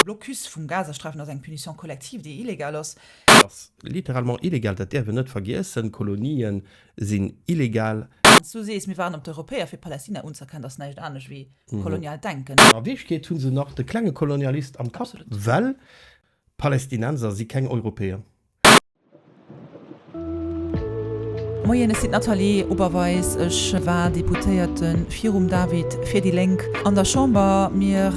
Blocus vum Gazasträifen ass eng Punition collective, déi illegal ass. Ass littéralement illegal, dat däerf een net vergiessen. Kolonien sinn illegal. Wann s du sees, mir waarden op d'Europäer fir Palästina unz'erkennen, dat ass näischt anescht wéi koloniaalt Denken. A Wierklechkeet hu se nach de klenge Kolonialist am Kapp, well Palästinenser si keng Europäer. Moien, ech sinn d'Nathalie Oberweis. Ech war Deputéierte virum David fir déi Lénk an der Chamber. Mir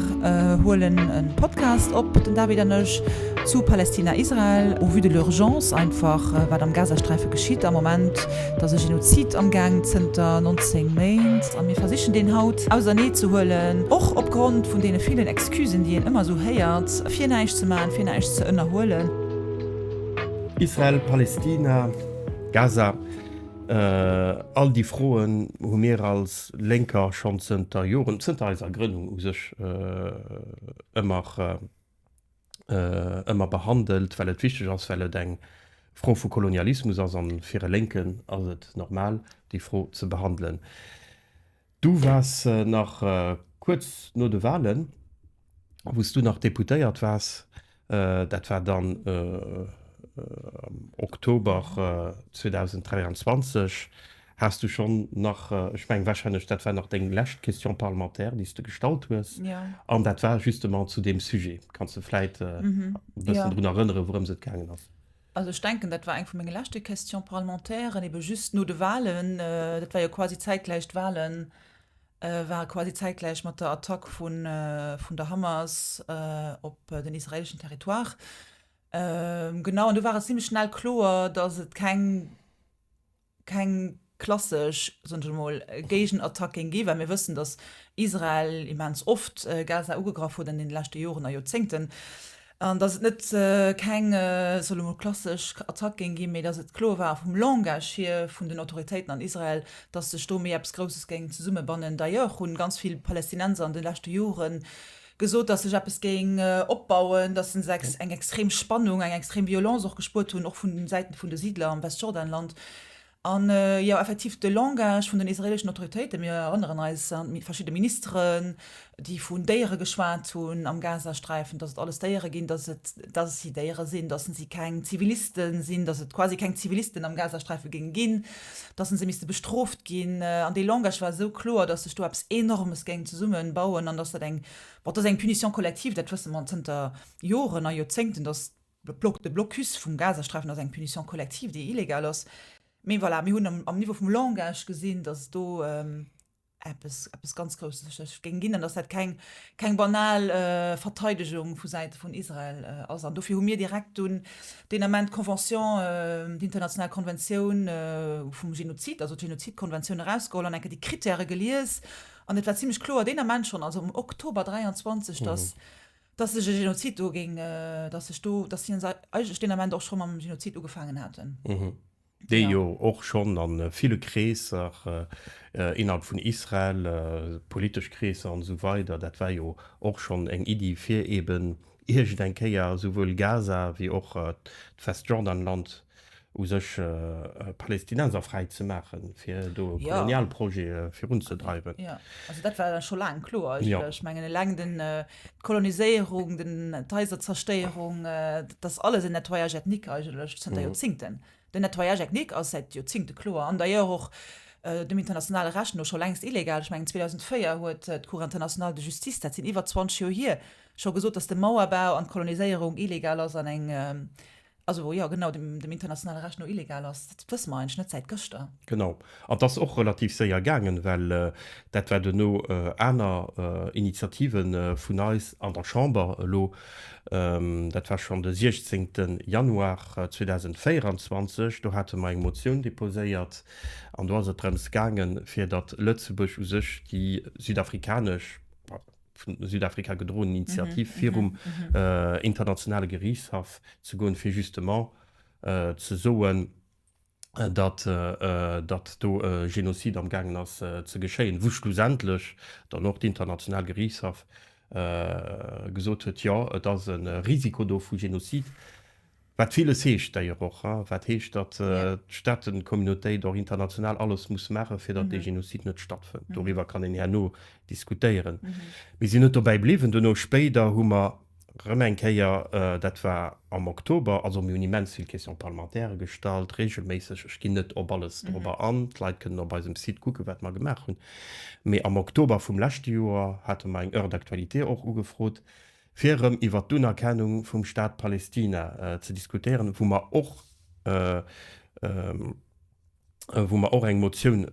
huelen e Podcast op, den David an ech, zu Palästina-Israel, au vu de l'urgence einfach, wat am Gazasträife geschitt am Moment. Et ass e Genozid am Gaang zënter 19 Méint a mir versichen deen haut ausernee ze huelen, och opgrond vun deene villen Excusen, déi een ëmmer esou héiert, fir näischt ze maachen, fir näischt ze ënnerhuelen. Israel, Palestina, Gaza, all déi Froen hu mir als Lénker schonn zënter Joren, zënter eiser Grënnung u sech, ëmmer, ëmmer behandelt, well et wichteg ass, well et eng Fro vu Kolonialismus ass an fir e Lénken ass et normal, déi Fro ze behandelen. Du waars nach kuerz no de Wahlen, wou s du nach Deputéiert waars, dat war dann am Oktober 2023, has du schonn nach, ech mengen warscheinlech dat war nach deng lescht Question parlementaire, déi s de gestallt hues, an dat war justement zu deem Sujet. Kanns de vläit e bëssen drun erënneren, wourëms et gaangen ass? Also ech denken, dat war eng vu menge leschte Question-parlementairen, ebe just no de Wahlen. Dat war jo quasi zäitgläich, d'Wahlen ware quasi zäitgläich mat der Attack vun der Hamas op den israeleschen Territoire. Genau, an do war et zimlech schnell kloer, datt et keng keng klassesch, soen ech emol, Géigenattack géing ginn, well mir wëssen, datt Israel immens oft Gaza ugegraff huet an deene leschte Joren a Joerzéngten, an datt et net keng, soen ech emol, klassesch Attack géing ginn, mee datt et kloer war vum Langage hier vun den Autoritéiten an Israel, datt sech do méi eppes Grousses géing zesummebannen. D'ailleurs hunn ganz vill Palästinenser an de leschte Jore gesot, datt sech eppes géing opbauen, datt se eng extrem Spannung, eng extrem Violence och gespuert hunn, och vun den Säiten vun de Siidler am Westjordanland. An jo, effektiv, de Langage vun den israeleschen Autoritéiten, mir erënneren eis an verschidde Ministeren, déi vun Déiere geschwat hunn am Gazasträifen, datt et alles Déiere ginn, datt et, datt si Déiere sinn, datt si keng Ziviliste sinn, datt et quasi keng Zivilisten am Gazasträife géing ginn, datt se misste bestrooft ginn. An dee Langage war esou kloer, datt sech do eppes Enormes géing zesummebauen an datt dat eng, bon, dat ass eng Punition collective, dat wësse mer zënter Joren a Joerzéngten, datt de Blocus vum Gazasträifen ass eng Punition collective, déi illegal ass. Mee voilà, mir hunn am Niveau vum Langage gesinn, datt do eppes, eppes ganz Grousses sech géing ginn an datt dat keng, keng banal Verteidegung vu Säite vun Israel ass. An dofir hu mir direkt dunn deen Ament d'Convention, d'international Konventioun vum Genozid, also d'Genozidkonventioun erausgeholl an eng Kéier déi Krittäre gelies. An et war zimlech kloer deen Ament schonn, also am Oktober 23, datt, datt sech e Genozid do géing, datt sech do, datt si eigentlech deen Ament och scho mam Genozid ugefaangen haten. Dee jo och schonn a ville Kreesser innerhalb vun Israel, politesch Kreesser an esou weider, dat war jo och schonn eng Iddi, fir eeben iergend eng Kéier esouwuel Gaza wéi och d'Westjordanland u sech palästinenserfräi ze maachen, fir do e Kolonialprojet virunzedreiwen. Jo, also dat war scho laang kloer. Ech mengen eleng den, d'Koloniséierung, den, d'Haiserzerstéierung, dat ass alles en Nettoyage ethnique eigentlech zënter Joerzingten. Den Nettoyage ethnique ass säit Joerzingte kloer an d'ailleurs och dem internationale Recht no scho längst illegal. Ech mengen 2004 huet d'Cour internationale de justice, dat sinn iwwer 20 Joer hier, scho gesot, datt de Mauerbau an d'Koloniséierung illegal ass an eng Also jo, genau, dem internationale Recht no illegal ass. Dat wësse mer eigentlech net säit gëschter. Genau. An et ass och relativ séier gaangen, well dat war duerno aner Initiative vun eis an der Chamber elo, dat war schonn de 16. Januar 2024, do hate mer eng Motioun deposéiert an do ass et drëms gaangen, fir datt Lëtzebuerg u sech déi südafrikanesch, vun Südafrika gedroen Initiativ virum internationale Geriichtshaff ze goen, fir justement ze soen, datt datt do e Genozid am gaangen ass ze geschéien, wou schlussendlech dann och d'international Geriichtshaff gesot huet, jo, et ass e Risiko do vu Genozid. Wat villes heescht d'ailleurs och, wat heescht, datt d'Staatencommunautéit och international alles muss maachen, fir datt dee Genozid net stattfënnt. Doriwwer kann een herno diskutéieren. Mir sinn net dobäi bliwwen. Duerno spéider hu mer. Erëm eng Kéier, dat war am Oktober, also mir hunn immens vill Questions parlementaires gestallt, regelméisseg, ech ginn net op alles dorobber an, d'Leit kënnen op eisem Site kucken, wat mer gemaach hunn, mee am Oktober vum leschte Joer hate mer eng Heure d'actualité och ugefrot, fir erëm iwwert d'Unerkennung vum Staat Palästina ze diskutéieren, wou mer och, wou mer och eng Motioun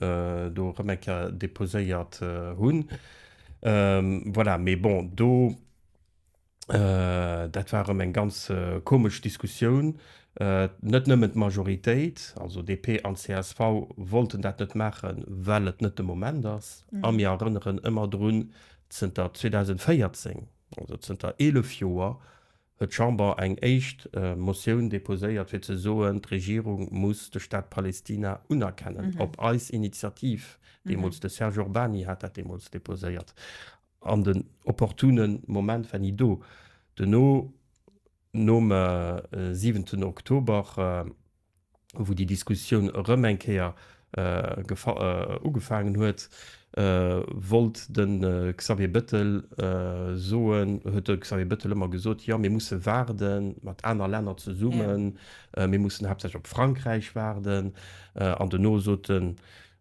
do erëm eng Kéier déposéiert hunn. Voilà, mee bon, do, dat war erëm eng ganz komesch Diskussioun. Net nëmmen d'Majoritéit, also DP an csv, wollten dat net maachen, well et net de Moment ass. A mir erënneren ëmmer drun, zënter 2014, also zënter 11 Joer, huet d'Chamber eng éischt Motioun deposéiert, fir ze soen, d'Regierung muss de Staat Palästina unerkennen, op eis Initiativ. Deemools de Serge Urbany hat dat deemools deposéiert. An den opportune Moment war ni do. Duerno, nom siwenten Oktober, wou déi Diskussioun erëm eng Kéier ugefaangen huet, wollt de Xavier Bettel soen, huet de Xavier Bettel ëmmer gesot, jo mir musse waarde mat aner Länner zesummen, mir mussen haaptsächlech op Frankräich waarden. An duerno sot en,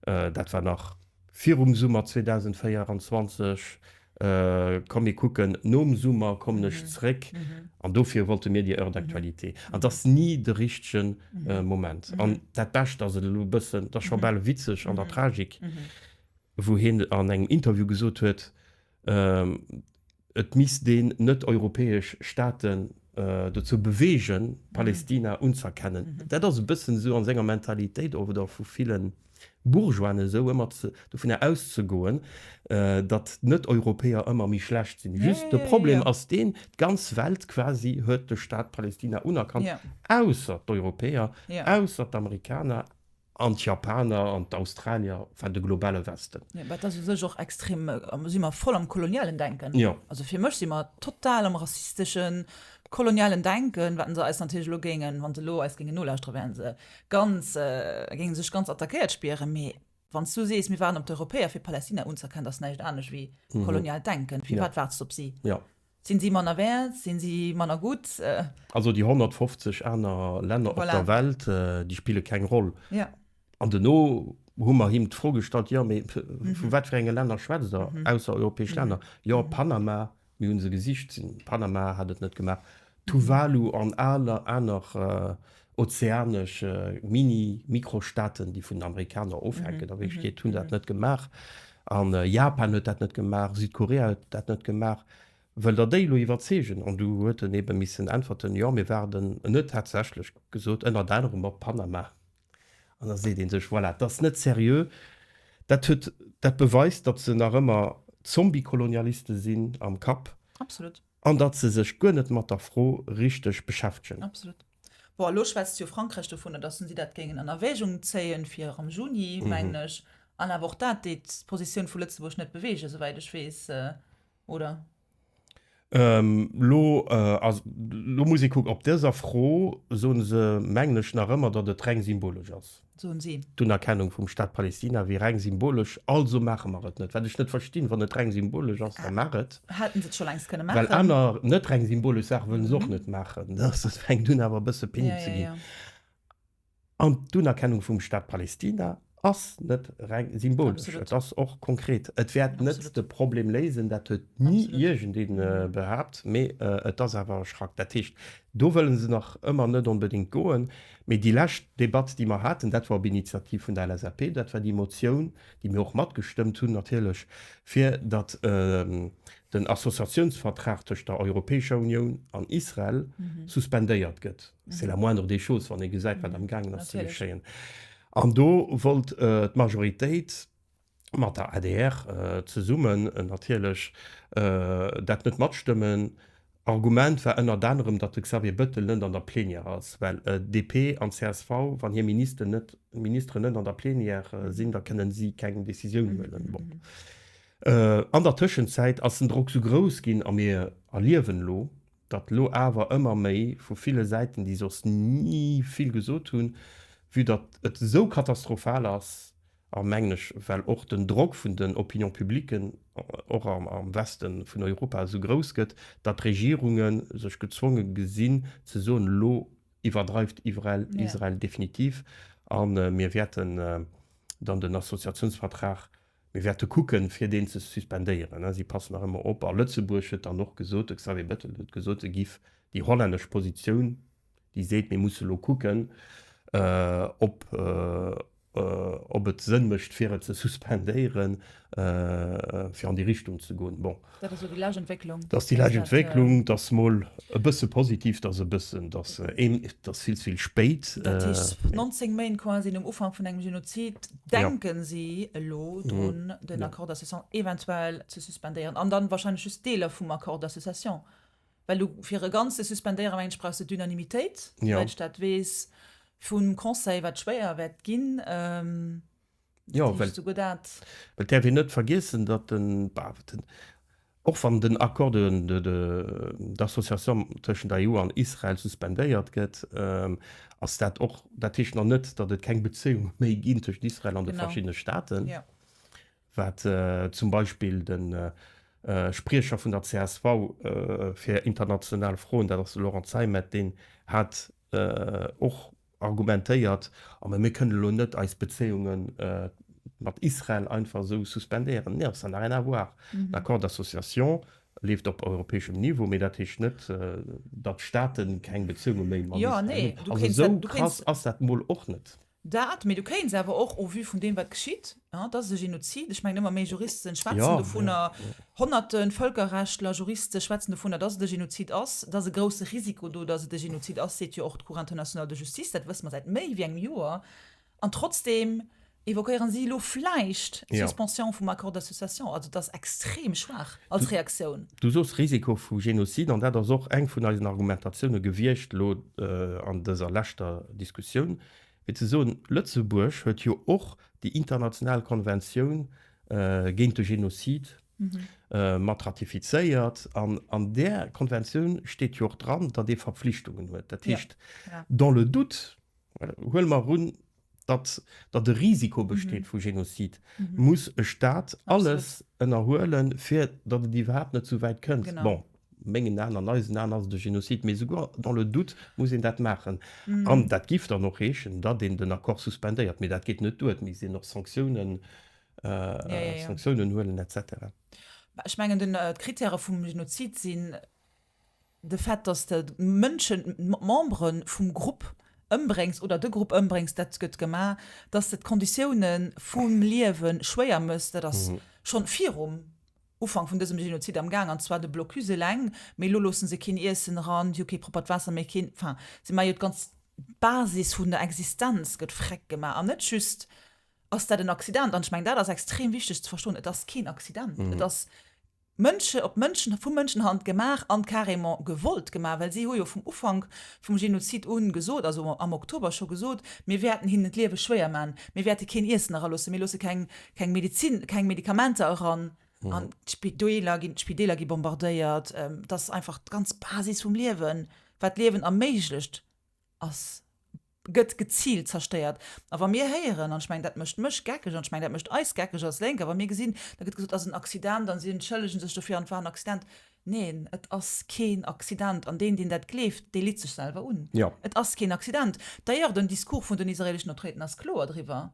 dat war nach virum Summer 2024, Komm mir kucken, nom Summer kommen ech zréck. An dofir wollte mir déi Heure d'actualité. An et ass ni de richtege Moment. An dat Bescht ass et elo e bëssen, et ass scho bal witzeg an der Tragik, wou hien an engem Interview gesot huet, et misst een net-europäesch Staaten dozou beweegen, Palästina unz'erkennen. Dat ass e bëssen esou an senger Mentalitéit oder vu ville Bourgeoisen esou, ëmmer dovunner auszegoen, datt d'Net-Europäer ëmmer méi schlecht sinn. Just de Problem ass deen, d'ganz Welt quasi huet de Staat Palästina unerkannt, ausser d'Europäer, ausser d'Amerikaner an d'Japaner an d'Australier, enfin de globale Westen. Jo, dat ass u sech och extrem, si mer voll am kolonialen Denken. Also fir mech si mer total am rassisteschen, kolonialen Denken, wat se eis natierlech elo géingen, wa se elo eis géingen nolauschteren, wären se ganz, géinge sech ganz attackéiert spieren. Mee wann s du sees, mir waarden op d'Europäer fir Palästina unz'erkennen, dat ass näischt anescht wéi koloniaalt Denken. Firwat waarts du op si? Sinn si manner wäert? Sinn si manner gutt? Also déi 150 aner Länner op der Welt, déi spille keng Roll. An duerno hu mer him d'Fro gestallt, jo mee vu wat fir enge Länner schwätzt Der, ausser europäesch Länner? Jo, Panama, Mir hunn se gesicht, Panama hat et net gemaach, Tuvalu an aler aner ozeanesch Mini-, Mikrostaaten, déi vun den Amerikaner ofhänken a Wierklechkeet, hunn dat net gemaach. An Japan huet dat net gemaach, Südkorea huet dat net gemaach. Wëllt Der déi elo iwwerzeegen? An du huet en ebe missen äntwerten, Jo, mir waarden, en huet tatsächlech gesot, ënnert anerem op Panama. An da seet ee sech, voilà, dat ass net seriö. Dat huet, dat beweist, datt se nach ëmmer Zombie-Kolonialiste sinn am Kapp. Absolut. An datt se sech guer net mat der Fro richteg beschäftegen. Absolut. Bon, elo schwätzt jo Frankräich dovunner, datt si dat géingen an Erwägung zéien, fir am Juni, mengen ech. An awer och dat deet d'Positioun vu Lëtzebuerg net beweegen, souwäit ech weess, oder? Elo ass, elo muss ee kucken, op dëser Fro soen se, mengen ech, nach ëmmer, datt et reng symbolesch ass. Soen si. D'Unerkennung vum Staat Palästina wier reng symbolesch, also maache mer et net. Wat ech net verstinn, wann et reng symbolesch ass, da maach et. Hätten se et scho längst kënne maachen. Well aner net reng symbolesch Saache wëllen se och net maachen. Dat fänkt un awer e bësse penibel ze ginn. An d'Unerkennung vum Staat Palästina ass net reng symbolesch, et ass och konkret. Et wäert net de Problem léisen, dat huet ni iergendee behaapt, mee et ass awer e Schrack. Dat heescht, do wëlle se nach ëmmer net onbedéngt goen. Mee déi lescht Debatt, déi mer haten, dat war op Initiativ vun der LSAP, dat war déi Motioun, déi mir och matgestëmmt hunn natierlech, fir datt den Associatiounsvertrag tëscht der Europäescher Unioun an Israel suspendéiert gëtt. C'est la moindre des choses, wann ee gesäit, wat amgaangen ass ze geschéien. An do wollt d'Majoritéit mat der adr zesummen natierlech dat net matstëmmen. Argument war ënnert anerem, datt de Xavier Bettel net an der Plenière ass, well DP an csv, wann hir Minister net, Ministeren net an der Plenière sinn, da kënnen si keng Decisioun huelen. Bon. An der Tëschenzäit ass den Drock sou grouss ginn a mir erliewen elo, datt elo awer ëmmer méi vu ville Säiten, déi soss ni vill gesot hunn, vue datt et esou katastrophal ass. A mengen ech, well och den Drock vun den Opinion publiquen och am Weste vun Europa esou grouss gëtt, datt d'Regierunge sech gezwonge gesinn ze soen, elo iwwerdreift Israel definitiv a mir wäerten dann den Associationsvertrag, mir wäerte kucken, fir deen ze suspendéieren. Si passen nach ëmmer op. A Lëtzebuerg huet dann och gesot, de Xavier Bettel huet gesot, e giff déi hollännesch Positioun, déi seet, mir musse elo kucken, ob ob et Sënn mécht, fir et ze suspendéieren, fir an déi Richtung ze goen. Bon. Dat ass elo déi lescht Entwécklung. Dat ass déi lescht Entwécklung. Dat ass mol e bësse positiv, dat ass e bëssen, dat ass een, dat ass vill ze vill spéit. Dat heescht, 19 Méint quasi nom Ufank vun engem Genozid denke si elo drun, den Accord d'association eventuell ze suspendéieren an dann wahrscheinlech just Deeler vum Accord d'association. Well du fir e Ganzt ze suspendéieren, mengen ech, brauchs de d'Unanimitéit, souwäit ech dat weess, vum Conseil, wat schwéier wäert ginn. Jo, well souguer dat. Well et däerf een net vergiessen, datt den, bah, den, och wann den Accord de, de, d'association tëschent der EU an Israel suspendéiert gëtt, ass dat och, dat heescht nach net, datt et keng Bezéiunge méi ginn tëschent Israel an de verschiddene Staaten. Wat zum Beispill de Spriecher vun der csv fir international Froen, dat ass de Laurent Zeimet, deen hat och argumentéiert, A mä mir kënnen elo net eis Bezéiunge mat Israel einfach esou suspendéieren. Nee, ça n'a rien à voir. Den Accord d'association leeft op europäeschem Niveau, mee dat heescht net, datt d'Staate keng Bezéiunge méi mat Israel hunn. Also esou krass ass dat mol och net. Dat, mee du kéints awer och, au vu vun deem, wat geschitt, dat ass e Genozid, ech mengen, ëmmer méi Juristen schwätzen dovunner, Honnerte Vëlkerrechtler, Juriste schwätzen dovunner, dass et e Genozid ass, et ass e grousse Risiko do, dass et e Genozid ass, seet jo och d'Cour internationale de justice, dat wësse mer säit méi wéi engem Joer. An trotzdeem évoquéieren si elo vläicht d'Suspension vum Accord d'association. Also dat ass extrem schwaach als Reaktioun. Du soos Risiko vu Genozid, an dat ass och eng vun eisen Argumentatioune gewiescht elo an dëser leschter Diskussioun, fir ze soen, Lëtzebuerg huet jo och déi international Konventioun géint de Genozid mat ratifizéiert. An an där Konventioun steet jo och dran, datt ee Verpflichtungen huet. Dat heescht, dans le doute, huele mer un, datt datt e Risiko besteet vu Genozid, muss e Staat alles ënnerhuelen, fir datt et iwwerhaapt net esou wäit kënnt. Bon, mengen Aen, an eisen Aen ass et e Genozid, mee esouguer dans le doute muss een dat maachen. An dat giff dann och heeschen, datt een den Accord suspendéiert. Mee dat geet net duer, et misst een och Sanktiounen, Sanktiounen huelen et cetera. Ech mengen, d'Kritäre vum Genozid sinn De Fait, dass de Mënschen, Membere vum Grupp ëmbréngs oder de Grupp ëmbréngs, dat gëtt gemaach. Dass de d'Konditioune vum Liewe schwéier méchs, dat ass schonn virum Ufank vun dësem Genozid am Gaang, an zwar de Blocus eleng. Mee elo loosse se keen Iessen eran, si hu kee proppert Waasser méi, keen, enfin, si maache jo d'ganz Basis vun der Existenz gëtt freck gemaach. An net just, ass dat en Accident, an ech mengen, dat ass extrem wichteg ze verstoen, et ass keen Accident, et ass Mënsche op Mënschen, vu Mënschenhand gemaach an carrément gewollt gemaach, well si hu jo vum Ufank vum Genozid un gesot, also am Oktober scho gesot, mir wäerten hinnen d'Liewe schwéier man, mir wäerte keen Iessen eraloossen, mir loosse keng, keng Medezin, keng Medikamenter eran an d'Spideeler ginn, d'Spideeler gi bombardéiert. Et ass einfach d'ganz Basis vum Liewen, wat d'Liewen erméiglecht, ass gëtt geziilt zerstéiert. A wa mir héieren, an ech mengen, dat mécht mech geckeg, an ech mengen, dat mécht eis geckeg als Lénker, wa mir gesinn, da gëtt gesot, et ass en Accident an si entschëllegen sech dofir an et war en Accident. Neen, et ass keen Accident. An deen, deen dat gleeft, dee litt sech selwer un. Et ass keen Accident. D'ailleurs, den Discours vun den israeleschen Autoritéiten ass kloer driwwer.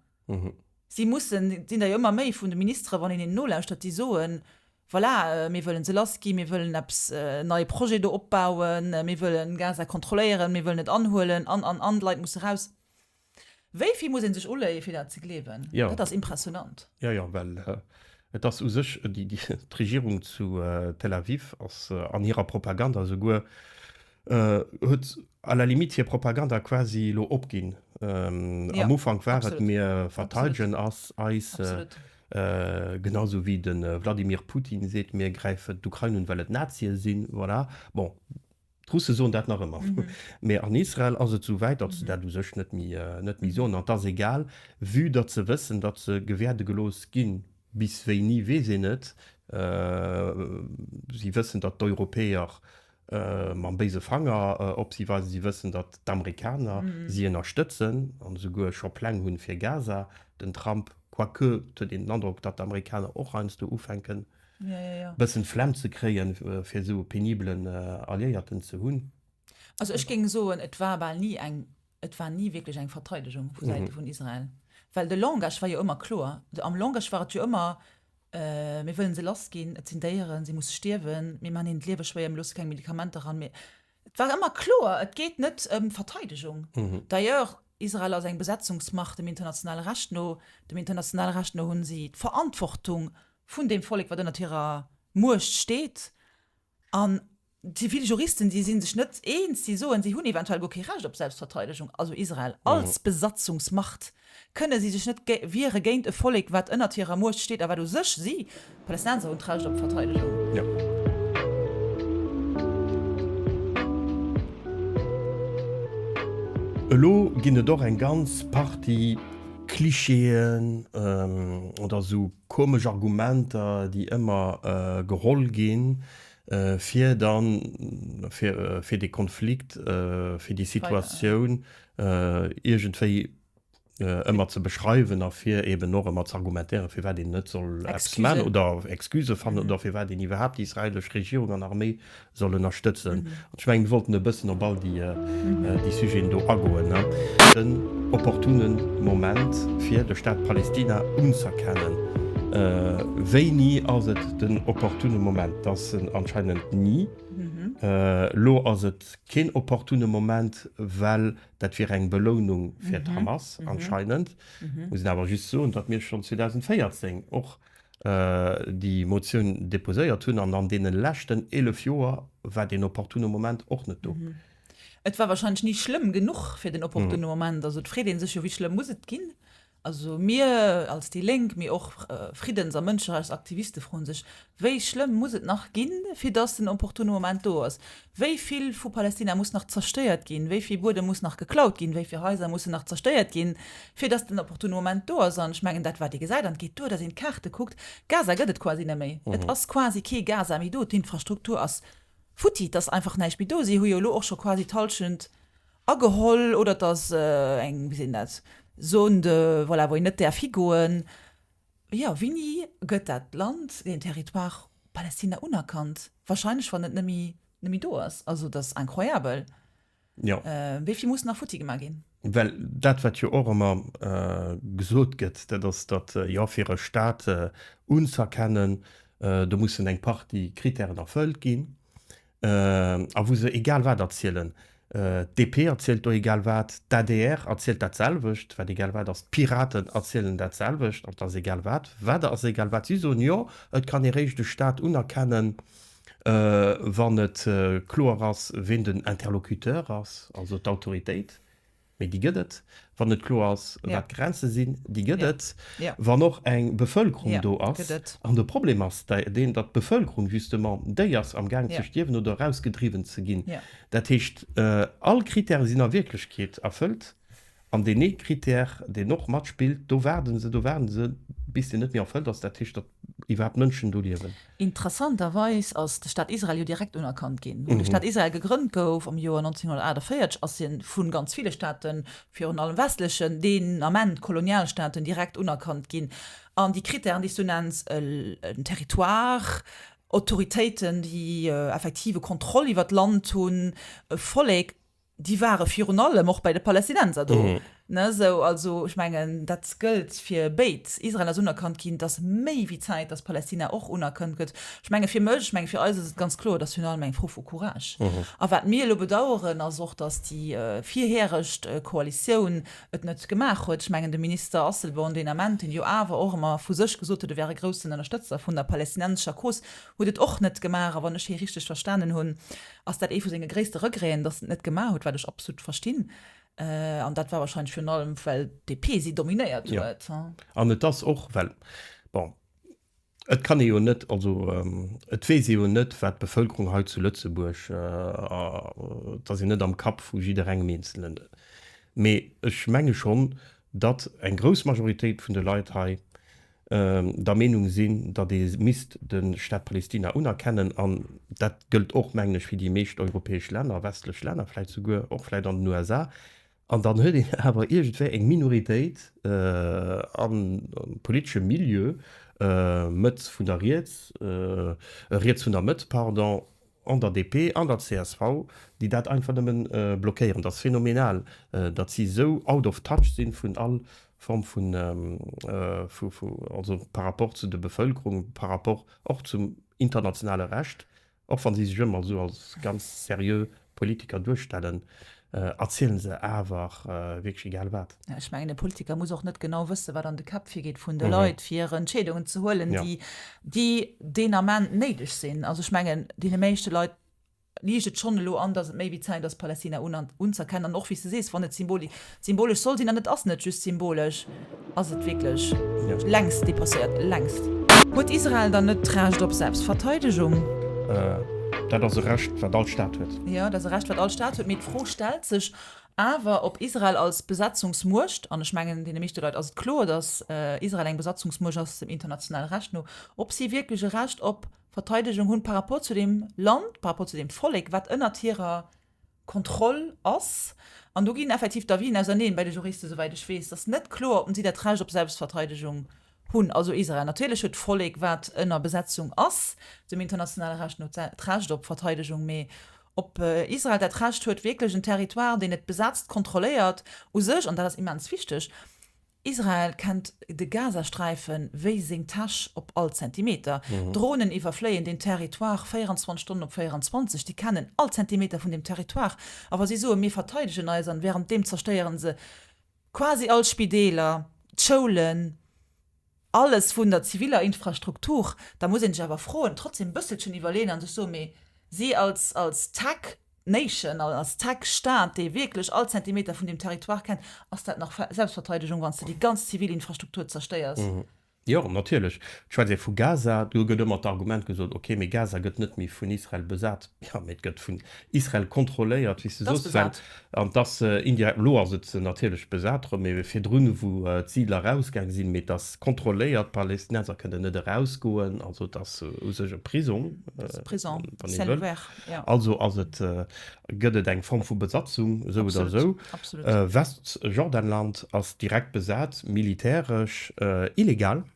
Si mussen, et sinn der jo ëmmer méi vun de Ministere, wann een hinnen nolauschtert, déi soen, Voilà, mir wëllen se lassginn, mir wëllen eppes, en neie Projet do opbauen, mir wëllen Gaza kontrolléieren, mir wëllen et anhuelen an, an, an, d'Leit musse raus. Wéi vill muss ee sech uléien, fir dat ze gleewen? Dat ass impressionant. Jo, jo, well et ass u sech, d'Regierung zu Tel Aviv ass an hirer Propaganda esouguer huet à la limite hir Propaganda quasi elo opginn. Am Ufank war et, mir verteidegen eis, genau esou wéi de Wladimir Putin seet, mir gräifen d'Ukrain un, well et Nazie sinn. Voilà. Bon, d'Russe soen dat nach ëmmer. Mee an Israel ass et esou wäit, datt se dat u sech net méi, net méi soen. An et ass egal, vue datt se wëssen, datt se gewäerde gelooss ginn. Bis wéini, weess een net. Si wëssen, datt d'Europäer. mam béise Fanger op si weisen. Si wëssen, datt d'Amerikaner si ënnerstëtzen an esouguer scho Pläng hunn fir Gaza. Den Trump, quoique, et huet een den Androck, datt d'Amerikaner och heiansdo ufänken, e bëssen d'Flemm ze kréien, fir esou e penibelen Alliéierten ze hunn. Also ech géing soen, et war bal ni eng, et war ni wierklech eng Verteidegung vu Säite vun Israel, well de Langage war jo ëmmer kloer. Am Langage war et jo ëmmer, Mir wëllen se lass ginn, et sinn Déieren, si musse stierwen, mir maachen hinnen d'Liewe schwéier, mir loosse keng Medikamenter eran. Mir, et war ëmmer kloer, et geet net ëm Verteidegung. D'ailleurs, Israel ass eng Besetzungsmacht dem internationale Recht no. Dem internationale Recht no hunn si d'Verantwortung vun deem Vollek, wat ënnert hirer Muecht steet. An déi vill Juristen, déi si sech net eens, déi soen, si hunn eventuell guer kee Recht op Selbstverteidegung, also Israel als Besatzungsmacht, kënne si sech net wiere géint e Vollek, wat ënnert hirer Muecht steet a wat u sech si, d'Palästinenser, hunn d'Recht op Verteidegung. Jo. Elo ginn et och eng ganz Partie Klischeeën oder esou komesch Argumenter, déi ëmmer geholl ginn, fir dann, fir, fir dee Konflikt, fir déi Situatioun iergendwéi ëmmer ze beschreiwen a fir eben och ëmmer ze argumentéieren, firwat een net soll eppes maachen oder Excusë fannen oder firwat een iwwerhaapt déi israeelesch Regierung an Arméi soll ënnerstëtzen. An ech mengen, mir wollten e bëssen op all déi, déi Sujeten do agoen. Den opportune Moment fir de Staat Palästina unz'erkennen. Wéini ass et den opportune Moment? Dat ass en anscheinend ni. Elo ass et keen opportune Moment, well dat wier eng Belounung fir d'Hamas anscheinend. Muss een awer just soen, datt mir schonn 2014 och déi Motioun deposéiert hunn an an deene leschten 11 Joer war deen opportune Moment och net do. Et war wahrscheinlech ni schlëmm genuch fir den opportune Moment. Also et freet ee sech jo, wéi schlëmm muss et ginn? Also mir als déi Lénk, mee och Friddens a Mënscherechtsaktiviste froen sech, wéi schlëmm muss et nach ginn, fir datt den opportune Moment do ass? Wéi vill vu Palästina muss nach zerstéiert ginn? Wéi vill Buedem muss nach geklaut ginn? Wéi vill Haiser mussen nach zerstéiert ginn, fir datt den opportune Moment do ass? An ech mengen, dat wat ee gesäit, an et geet duer, datt een d'Kaarte kuckt, Gaza gëtt et quasi net méi. Et ass quasi kee Gaza méi do. D'Infrastruktur ass futti, et ass einfach näischt méi do. Si hu jo elo och scho quasi d'Hallschent ageholl oder et ass eng, wéi seet een dat, Zone de, voilà, wou een net däerf higoen. Jo, wéini gëtt dat Land, deen Territoire Palästina unerkannt? Wahrscheinlech wann et net méi, net méi do ass. Also dat ass incroyabel. Jo. Wéi vill muss nach futti gemaach ginn? Well dat, wat jo och ëmmer gesot gëtt, dat ass, datt, jo, fir e Stat unzëerkennen, do mussen eng Partie Kritären erfëllt ginn. A wou se egal wat erzielen. D'DP erzielt do egal wat, d'ADR erzielt dat selwecht, wat egal wat ass, d'Piraten erzielen dat selwecht, an et ass egal wat. Wat ass egal wat? Si soen, jo, et kann ee réischt e Stat unerkennen, wann et kloer ass, ween den Interlocuteur ass, also d'Autoritéit. Mee déi gëtt et, wann et kloer ass, wat d'Grenze sinn, déi gëtt et, wann och eng Bevëlkerung do ass. An de Problem ass deen, datt d'Bevëlkerung justement déi ass amgaang ze stierwen oder erausgedriwwen ze ginn. Dat heescht, all Kritäre sinn a Wierklechkeet erfëllt an deen ee Kritär, deen och matspillt, do waarde se, do waarde se, bis deen net méi erfëllt ass, dat heescht, datt iwwerhaapt Mënschen do liewen. Interessanterweis ass de Staat Israel jo direkt unerkannt ginn. Wou de Staat Israel gegrënnt gouf am Joer 1948, ass hien vu ganz ville Staaten, virun allem westlechen, deen Ament Kolonialstaaten, direkt unerkannt ginn. An déi Krittären, déi s du nenns, en Territoire, Autoritéiten, déi effektiv e Kontroll iwwer d'Land hunn, e Vollek, déi ware virun allem och bei de Palästinenser do, ne, sou. Also ech mengen, dat gëllt fir béid. Israel ass unerkannt ginn, et ass méi wéi Zäit, datt Palästina och unerkannt gëtt. Ech menge fir mech, ech menge fir eis ass et ganz kloer, et ass virun allem eng Fro vu Courage. A wat mir elo bedaueren, ass och, datt déi virheregt Koalitioun et net gemaach huet. Ech mengen de Minister Asselborn deen Ament, deen jo awer och ëmmer vu sech gesot huet, e wär e groussen Ënnerstëtzer vun der palästinensescher Cause, huet et och net gemaach. A wann ech hie richteg verstanen hunn, ass dat ee vu senge gréisste Regreten, dass en et net gemaach huet, wat ech absolut verstinn. An dat war wahrscheinlech virun allem, well d'DP si dominéiert huet. Jo, an et ass och, well, bon, et kann ee jo net, also et weess ee jo net, wat d'Bevëlkerung hei zu Lëtzebuerg, et ass een net am Kapp vu jidderengem Eenzelen, mee ech menge schonn, datt eng grouss Majoritéit vun de Leit hei. Der Meenung sinn, datt ee misst de Staat Palestina unerkennen, an dat gëllt och, mengen ech, fir déi meescht europäesch Länner, westlech Länner vläicht souguer, och vläicht an den USA. An dann huet een awer iergendwéi eng Minoritéit am politesche Milieu, Mëtt vun der Riets, riets vun der Mëtt, pardon, an der DP, an der csv, déi dat einfach nëmmen blockéieren. Dat ass phänomenal, datt si esou out of touch sinn vun all Form vun, also par rapport zu der Bevëlkerung, par rapport och zum internationale Recht, och wa si sech ëmmer esou als ganz seriö Politiker duerstellen, erziele se awer wierklech egal wat. Ech mengen, e Politiker muss och net genau wëssen, wat an de Käpp virgeet vun de Leit, fir Entscheedungen ze huelen, déi, déi deen Ament néideg sinn. Also ech mengen, deene meeschte Leit liicht et schonn elo an, datt et méi wéi Zäit ass, Palästina unz'erkennen. An och, wéi s de sees, wann et symbolesch soll sinn, an et ass net just symbolesch, ass et wierklech längst dépasséiert, längst. Huet Israel dann net d'Recht op Selbstverteidegung? Dat ass e Recht, wat all Staat huet. Jo, dat ass e Recht, wat all Staat huet. Mee d'Fro stellt sech awer, ob Israel als Besatzungsmuecht, an ech mengen, deene meeschte Leit ass et kloer, datt Israel eng Besatzungsmuecht ass, dem internationale Recht no, ob si wierklech e Recht op Verteidegung hunn par rapport zu deem Land, par rapport zu deem Vollek, wat ënnert hirer Kontroll ass. An do ginn effektiv d'Avisen auserneen bei de Juristen, souwäit ech weess. Et ass net kloer, ob si dat Recht op Selbstverteidegung hunn. Also Israel natierlech huet d'Vollek, wat ënner Besetzung ass, dem internationale Recht no d'Recht op Verteidegung, mee ob Israel dat Recht huet, wierklech en Territoire, deen et besetzt, kontrolléiert, u sech, an dat ass immens wichteg, Israel kennt de Gazasträife wéi seng Täsch op all Zentimeter. Dronen iwwerfléien deen Territoire 24 Stonnen op 24. Déi kennen all Zentimeter vun deem Territoire. A wa si soen, mir verteidegen eis, an wärenddeem zerstéiere se quasi all Spideeler, d'Schoulen, alles vun der ziviller Infrastruktur, da muss ee sech awer froen, trotzdem e bësselchen iwwerleeën a sech soen, mee si als als Tech Nation, als Tech Staat, dee wierklech all Zentimeter vun deem Territoire kennt, ass dat nach Selbstverteidegung, wann s de déi ganz zivil Infrastruktur zerstéiers? Jo, natierlech. Et schwätzt ee vu Gaza, do gëtt ëmmer d'Argument gesot, ok, mee Gaza gëtt net méi vun Israel besat. Jo, mee et gëtt vun Israel kontrolléiert, wéi s de soos, well an et ass indirekt, elo ass et natierlech besat erëm, mee virdrun, wou d'Siidler erausgaang sinn, mee et ass kontrolléiert, d'Palästinenser kënnen net erausgoen, also et ass u sech e Prisong, wann ee wëll. Also ass et, gëtt et eng Form vu Besatzung, esou oder esou. Westjordanland ass direkt besat, militäresch, illegal.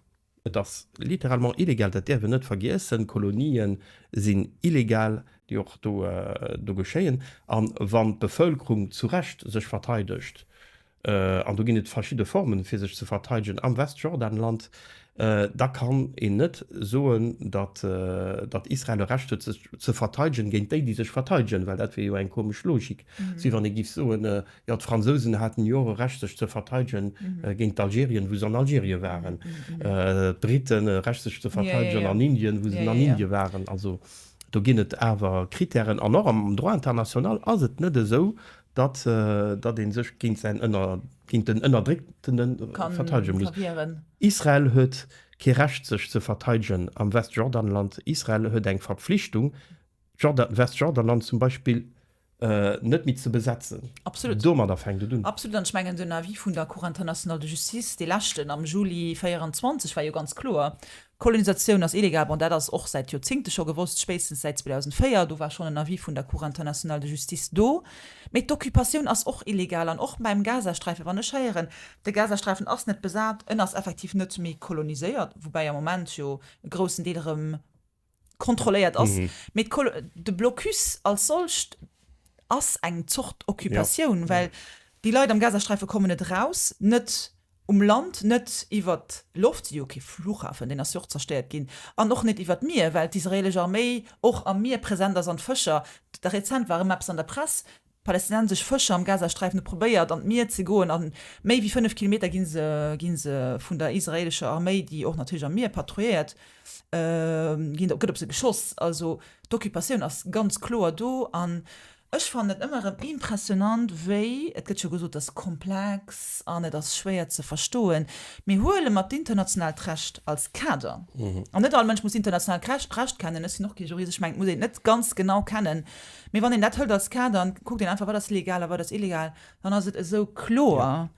Et ass littéralement illegal, dat däerf een net vergiessen. Kolonien sinn illegal, déi och do do geschéien. A wann d'Bevëlkerung zu Recht sech verteidegt, an do ginn et verschidde Formen, fir sech ze verteidegen am Westjordanland, da kann een net soen, datt datt Israel e Recht huet, sech ze verteidegen géint déi, déi sech verteidegen, well dat wier jo eng komesch Logik. Wéi wann ee géif soen, jo d'Fransousen haten jo och e Recht, sech ze verteidegen géint d'Algerien, wou se an Algerien waren, d'Briten e Recht, sech ze verteidegen an Indien, wou se an Indien waren. Also do ginn et awer Kritären. An och am Droit international ass et net esou, datt datt ee sech géint säin ënner géint den Ënnerdrécktene verteidege muss. Israel huet kee Recht sech ze verteidegen am Westjordanland. Israel huet eng Verpflichtung d'Jordan Westjordanland zum Beispill net méi ze besetzen. Absolut. Domadder fänkt et un. Absolut. An ech mengen den Avis vun der Cour internationale de Justice, dee leschten am Juli 24, war jo ganz kloer, D'Kolonisatioun ass illegal. Bon, dat ass och säit Joerzingte scho gewosst, spéitstens säit 2004, do war schonn en Avis vun der Cour internationale de Justice do. Mee d'Occupatioun ass och illegal. An och beim Gazasträifen, wann ech héieren, de Gazasträifen ass net besat, en ass effektiv net méi koloniséiert, woubäi am Moment jo e groussen Deel erëm kontrolléiert ass, mee de Blocus als solcht ass eng Zort Occupatioun, well déi Leit am Gazasträife kommen net eraus, net um Land, net iwwer d'Loft, si hu jo kee Flughafen, deen ass jo och zerstéiert ginn, an och net iwwer d'Mier, well d'israeelesch Arméi och am Mier present ass an d'Fëscher, rezent war erëm eppes an der Press, Palästinensesch Fëscher am Gazasträifen hu probéiert an d'Mier ze goen an méi wéi 5 Kilometer gi se gi se vun der israeelescher Arméi, déi och natierlech am Mier patrouilléiert, ginn gëtt op se geschoss. Also d'Occupatioun ass ganz kloer do an ech fannen et ëmmer erëm impressionant wéi, et gëtt jo gesot, et ass komplex an et ass schwéier ze verstoen, mee huele mer d'internationaalt Recht als Kader, an net all Mënsch muss internationaalt Recht kennen, ech sinn och kee Jurist, ech mengen et muss een et net ganz genau kennen, Mee wann een dat hëlt als Kader an kuckt een einfach, wat ass legal a wat ass illegal, dann ass et esou kloer.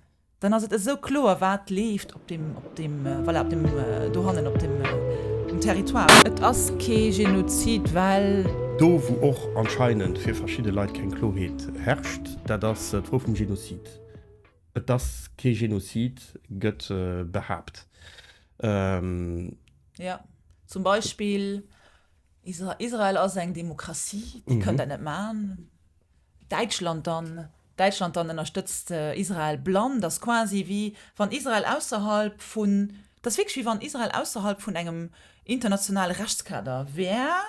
Dann ass et esou kloer, wat leeft op deem, op deem, voilà, op deem dohannen, op deem Territoire. Et ass kee Genozid, well. Do, wou och anscheinend fir verschidde Leit keng Kloheet herrscht, dat ass d'Fro vum Genozid. Et ass kee Genozid, gëtt behaapt. Jo, zum Beispill Israel ass eng Demokratie, déi kënnt dat net maachen. Däitschland dann, Däitschland dann ënnerstëtzt Israel blann. Dat ass quasi wéi wann Israel ausserhalb vun, dat ass wierklech wéi wann Israel ausserhalb vun engem internationale Rechtskader wär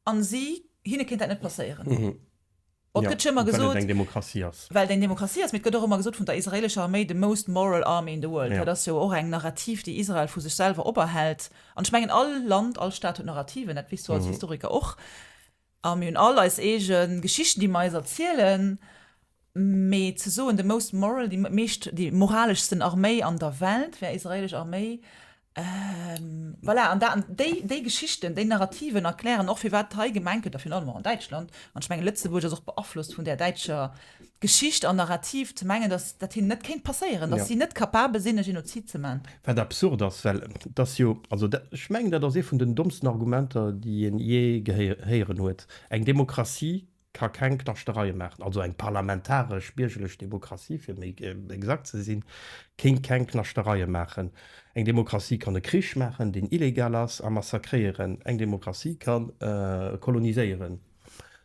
a si, hinne kéint dat net passéieren. Bon, et gëtt jo ëmmer gesot, well et eng Demokratie ass. Well et eng Demokratie ass, mee et gëtt och ëmmer gesot vun der israeelescher Arméi, the most moral army in the world. Dat ass jo och eng Narrativ, déi Israel vu sech selwer operhält. An ech mengen, all Land, all Staat huet Narrativen, dat weess du als Historiker och. A mir hunn all eis eege Geschichten, déi mer eis erzielen. Mee ze soen, the most moral, déi meescht, déi moraleschsten Arméi an der Welt wär israelesch Arméi, voilà. An dat, déi, déi Geschichten, déi Narrativen erklären och, firwat hei gemengt gëtt, a virun allem och an Däitschland, an ech mengen, Lëtzebuerg ass och beaflosst vun där däitscher Geschicht an Narrativ, ze mengen, datt dat hinnen net kéint passéieren, datt si net capabel sinn, e Genozid ze man. Wat absurd ass, well et ass jo, also dat, ech mengen, dat ass ee vun den dommsten Argumenter, déi een jee gehéieren huet, Eng Demokratie ka keng Knaschtereie maachen, also eng parlamentaresch biergerlech Demokratie, fir méi exakt ze sinn, kéint keng Knaschtereie maachen. Eng Demokratie kann e Krich maachen, deen illegal ass, a massakréieren. Eng Demokratie ka koloniséieren.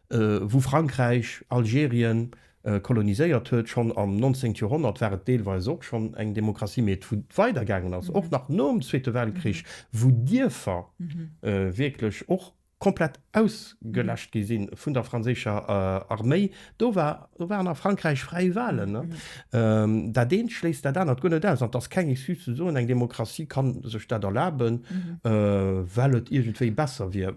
Wou Frankräich Algerien koloniséiert huet, schonn am 19. Joerhonnert war et deelweis och schonn eng Demokratie, mee et wou et weidergaangen ass, och nach nom Zweete Weltkrich, wou Dierfer wierklech och komplett ausgeläscht gi si vun der franséischer Arméi, do war, do waren a Frankräich fräi Wahlen. Dat eent schléisst dat anert guer net aus. An et ass keng Excuse ze soen, eng Demokratie ka sech dat erlaben, well et iergendwéi besser wier.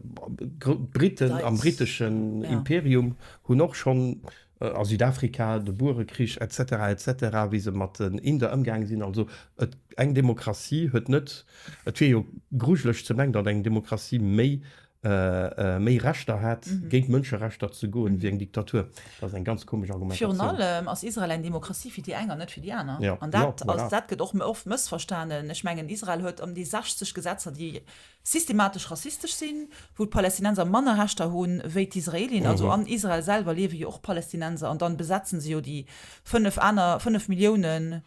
D'Briten am briteschen Imperium hunn och schonn a Südafrika, de Buerekrich et cetera et cetera, wéi se mat den Inder ëmgaange sinn. Also et, eng Demokratie huet net, et wier jo grujeleg ze mengen, datt eng Demokratie méi, méi Rechter hätt, géint Mënscherechter ze goen, wéi eng Diktatur. Dat ass eng ganz komesch Argumentatioun. Virun allem ass Israel eng Demokratie fir déi eng an net fir déi aner. An dat ass, dat gëtt och oft mëssverstanen. Ech mengen, Israel huet ëm déi 60 Gesetzer, déi systematesch rassistesch sinn, wou d'Palästinenser manner Rechter hu wéi d'Israelien. Also an Israel selwer liewe jo och Palästinenser an dann besetzen se jo déi 5 aner, 5 Milliounen,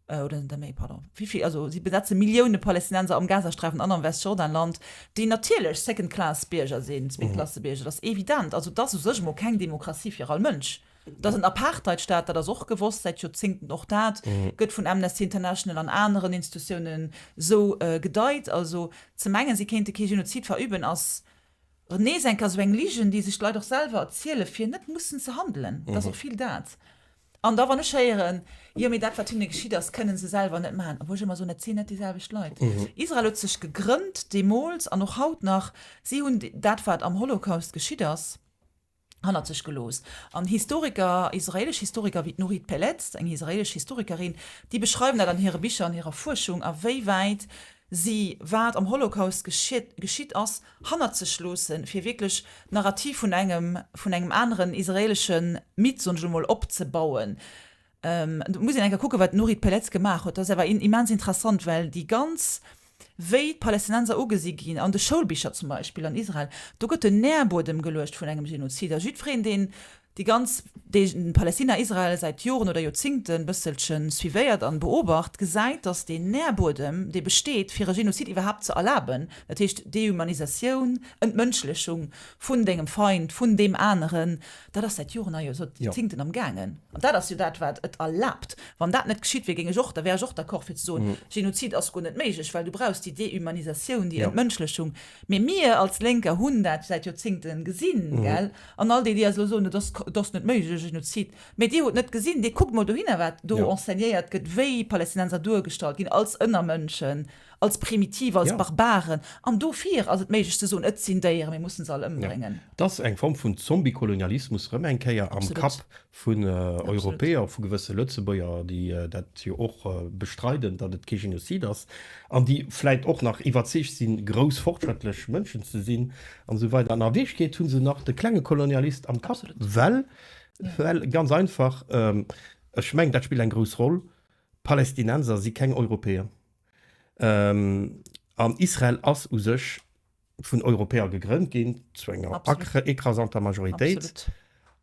oder sinn der méi, pardon, wéi vill, also si besetze Millioune Palästinenser am Gazasträifen an am Westjordanland, déi natierlech second class Bierger sinn, Zweetklassebierger, dat ass evident. Also et ass u sech emol keng Demokratie fir all Mënsch. Et ass en Apartheidstaat, dat ass och gewosst säit Joerzéngten. Och dat gëtt vun Amnesty International an aneren Institutiounen esou gedeit. Also ze mengen, si kéinte kee Genozid verüben, ass nees eng Kéier esou eng Ligen, déi sech d'Leit och selwer erziele fir net mussen ze handelen. Et ass och vill dat. An da wann ech héieren, jo mee dat wat hinne geschitt ass, kënne se selwer net maachen, obwuel ech ëmmer soen, dat sinn net déi selwecht Leit. Israel huet sech gegrënnt deemools an och haut nach, si hunn dat wat am Holocaust geschitt ass, hannert sech gelooss. An Historiker, israelesch Historiker wéi d'Nurit Peled, eng israelesch Historikerin, déi beschreiwen dat an hire Bicher, an hirer Fuerschung, a wéi wäit si wat am Holocaust geschitt ass, hannert sech loossen, fir wierklech d'Narrativ vun engem, vun engem aneren israelesche Mythe, soen ech elo mol, opzebauen. Et muss een eng Kéier kucken, wat d'Nurit Peled gemaach huet. Dat ass awer immens interessant, well déi ganz, wéi d'Palästinenser ugesi ginn, an de Schoulbicher zum Beispill an Israel, do gëtt den Nährbuedem geluecht vun engem Genozid. A jiddwereen, deen déi ganz, dee Palästina-Israel säit Joren oder Joerzingten bësselche suivéiert an beobacht, gesäit, datt deen Nährbuedem, dee besteet, fir e Genozid iwwerhaapt ze erlaben, dat heescht Dehumanisatioun, Entmënschlechung vun dengem Feind, vun deem aneren, Dat ass säit Joren a Joerzingten am gaangen. An dat ass jo dat, wat et erlaabt. Wann dat net geschitt wier, géing ech och, da wär ech och d'accord fir ze soen, Genozid ass guer net méiglech, well du brauchs déi Dehumanisatioun, déi Entmënschlechung. Mee mir als Lénker hunn dat säit Joerzingten gesinn, gell? An all déi, déi eis elo soen, et ass, et ass net méiglech, e Genozid, mee dir hutt net gesinn, dir kuckt mol dohinner, wat do enseignéiert gëtt, wéi Palästinenser duergestallt ginn als Ënnermënschen, als primitiv, als Barbaren. An dofir ass et méiglech ze soen, et sinn Déieren, mir mussen se all ëmbréngen. Et ass eng Form vun Zombie-Kolonialismus erëm eng Kéier am Kapp vun Europäer, vu gewësse Lëtzebuerger, déi dat jo och bestreiden, datt et kee Genozid ass, an déi vläit och nach iwwerzeegt sinn, grouss fortschrëttlech Mënschen ze sinn an esou weider. An a Wierklechkeet hu se nach de klenge Kolonialist am Kapp, well, well ganz einfach, ech mengen, dat spillt eng grouss Roll. Palästinenser si keng Europäer. An Israel ass u sech vun Europäer gegrënnt ginn, zu enger écrasanter Majoritéit.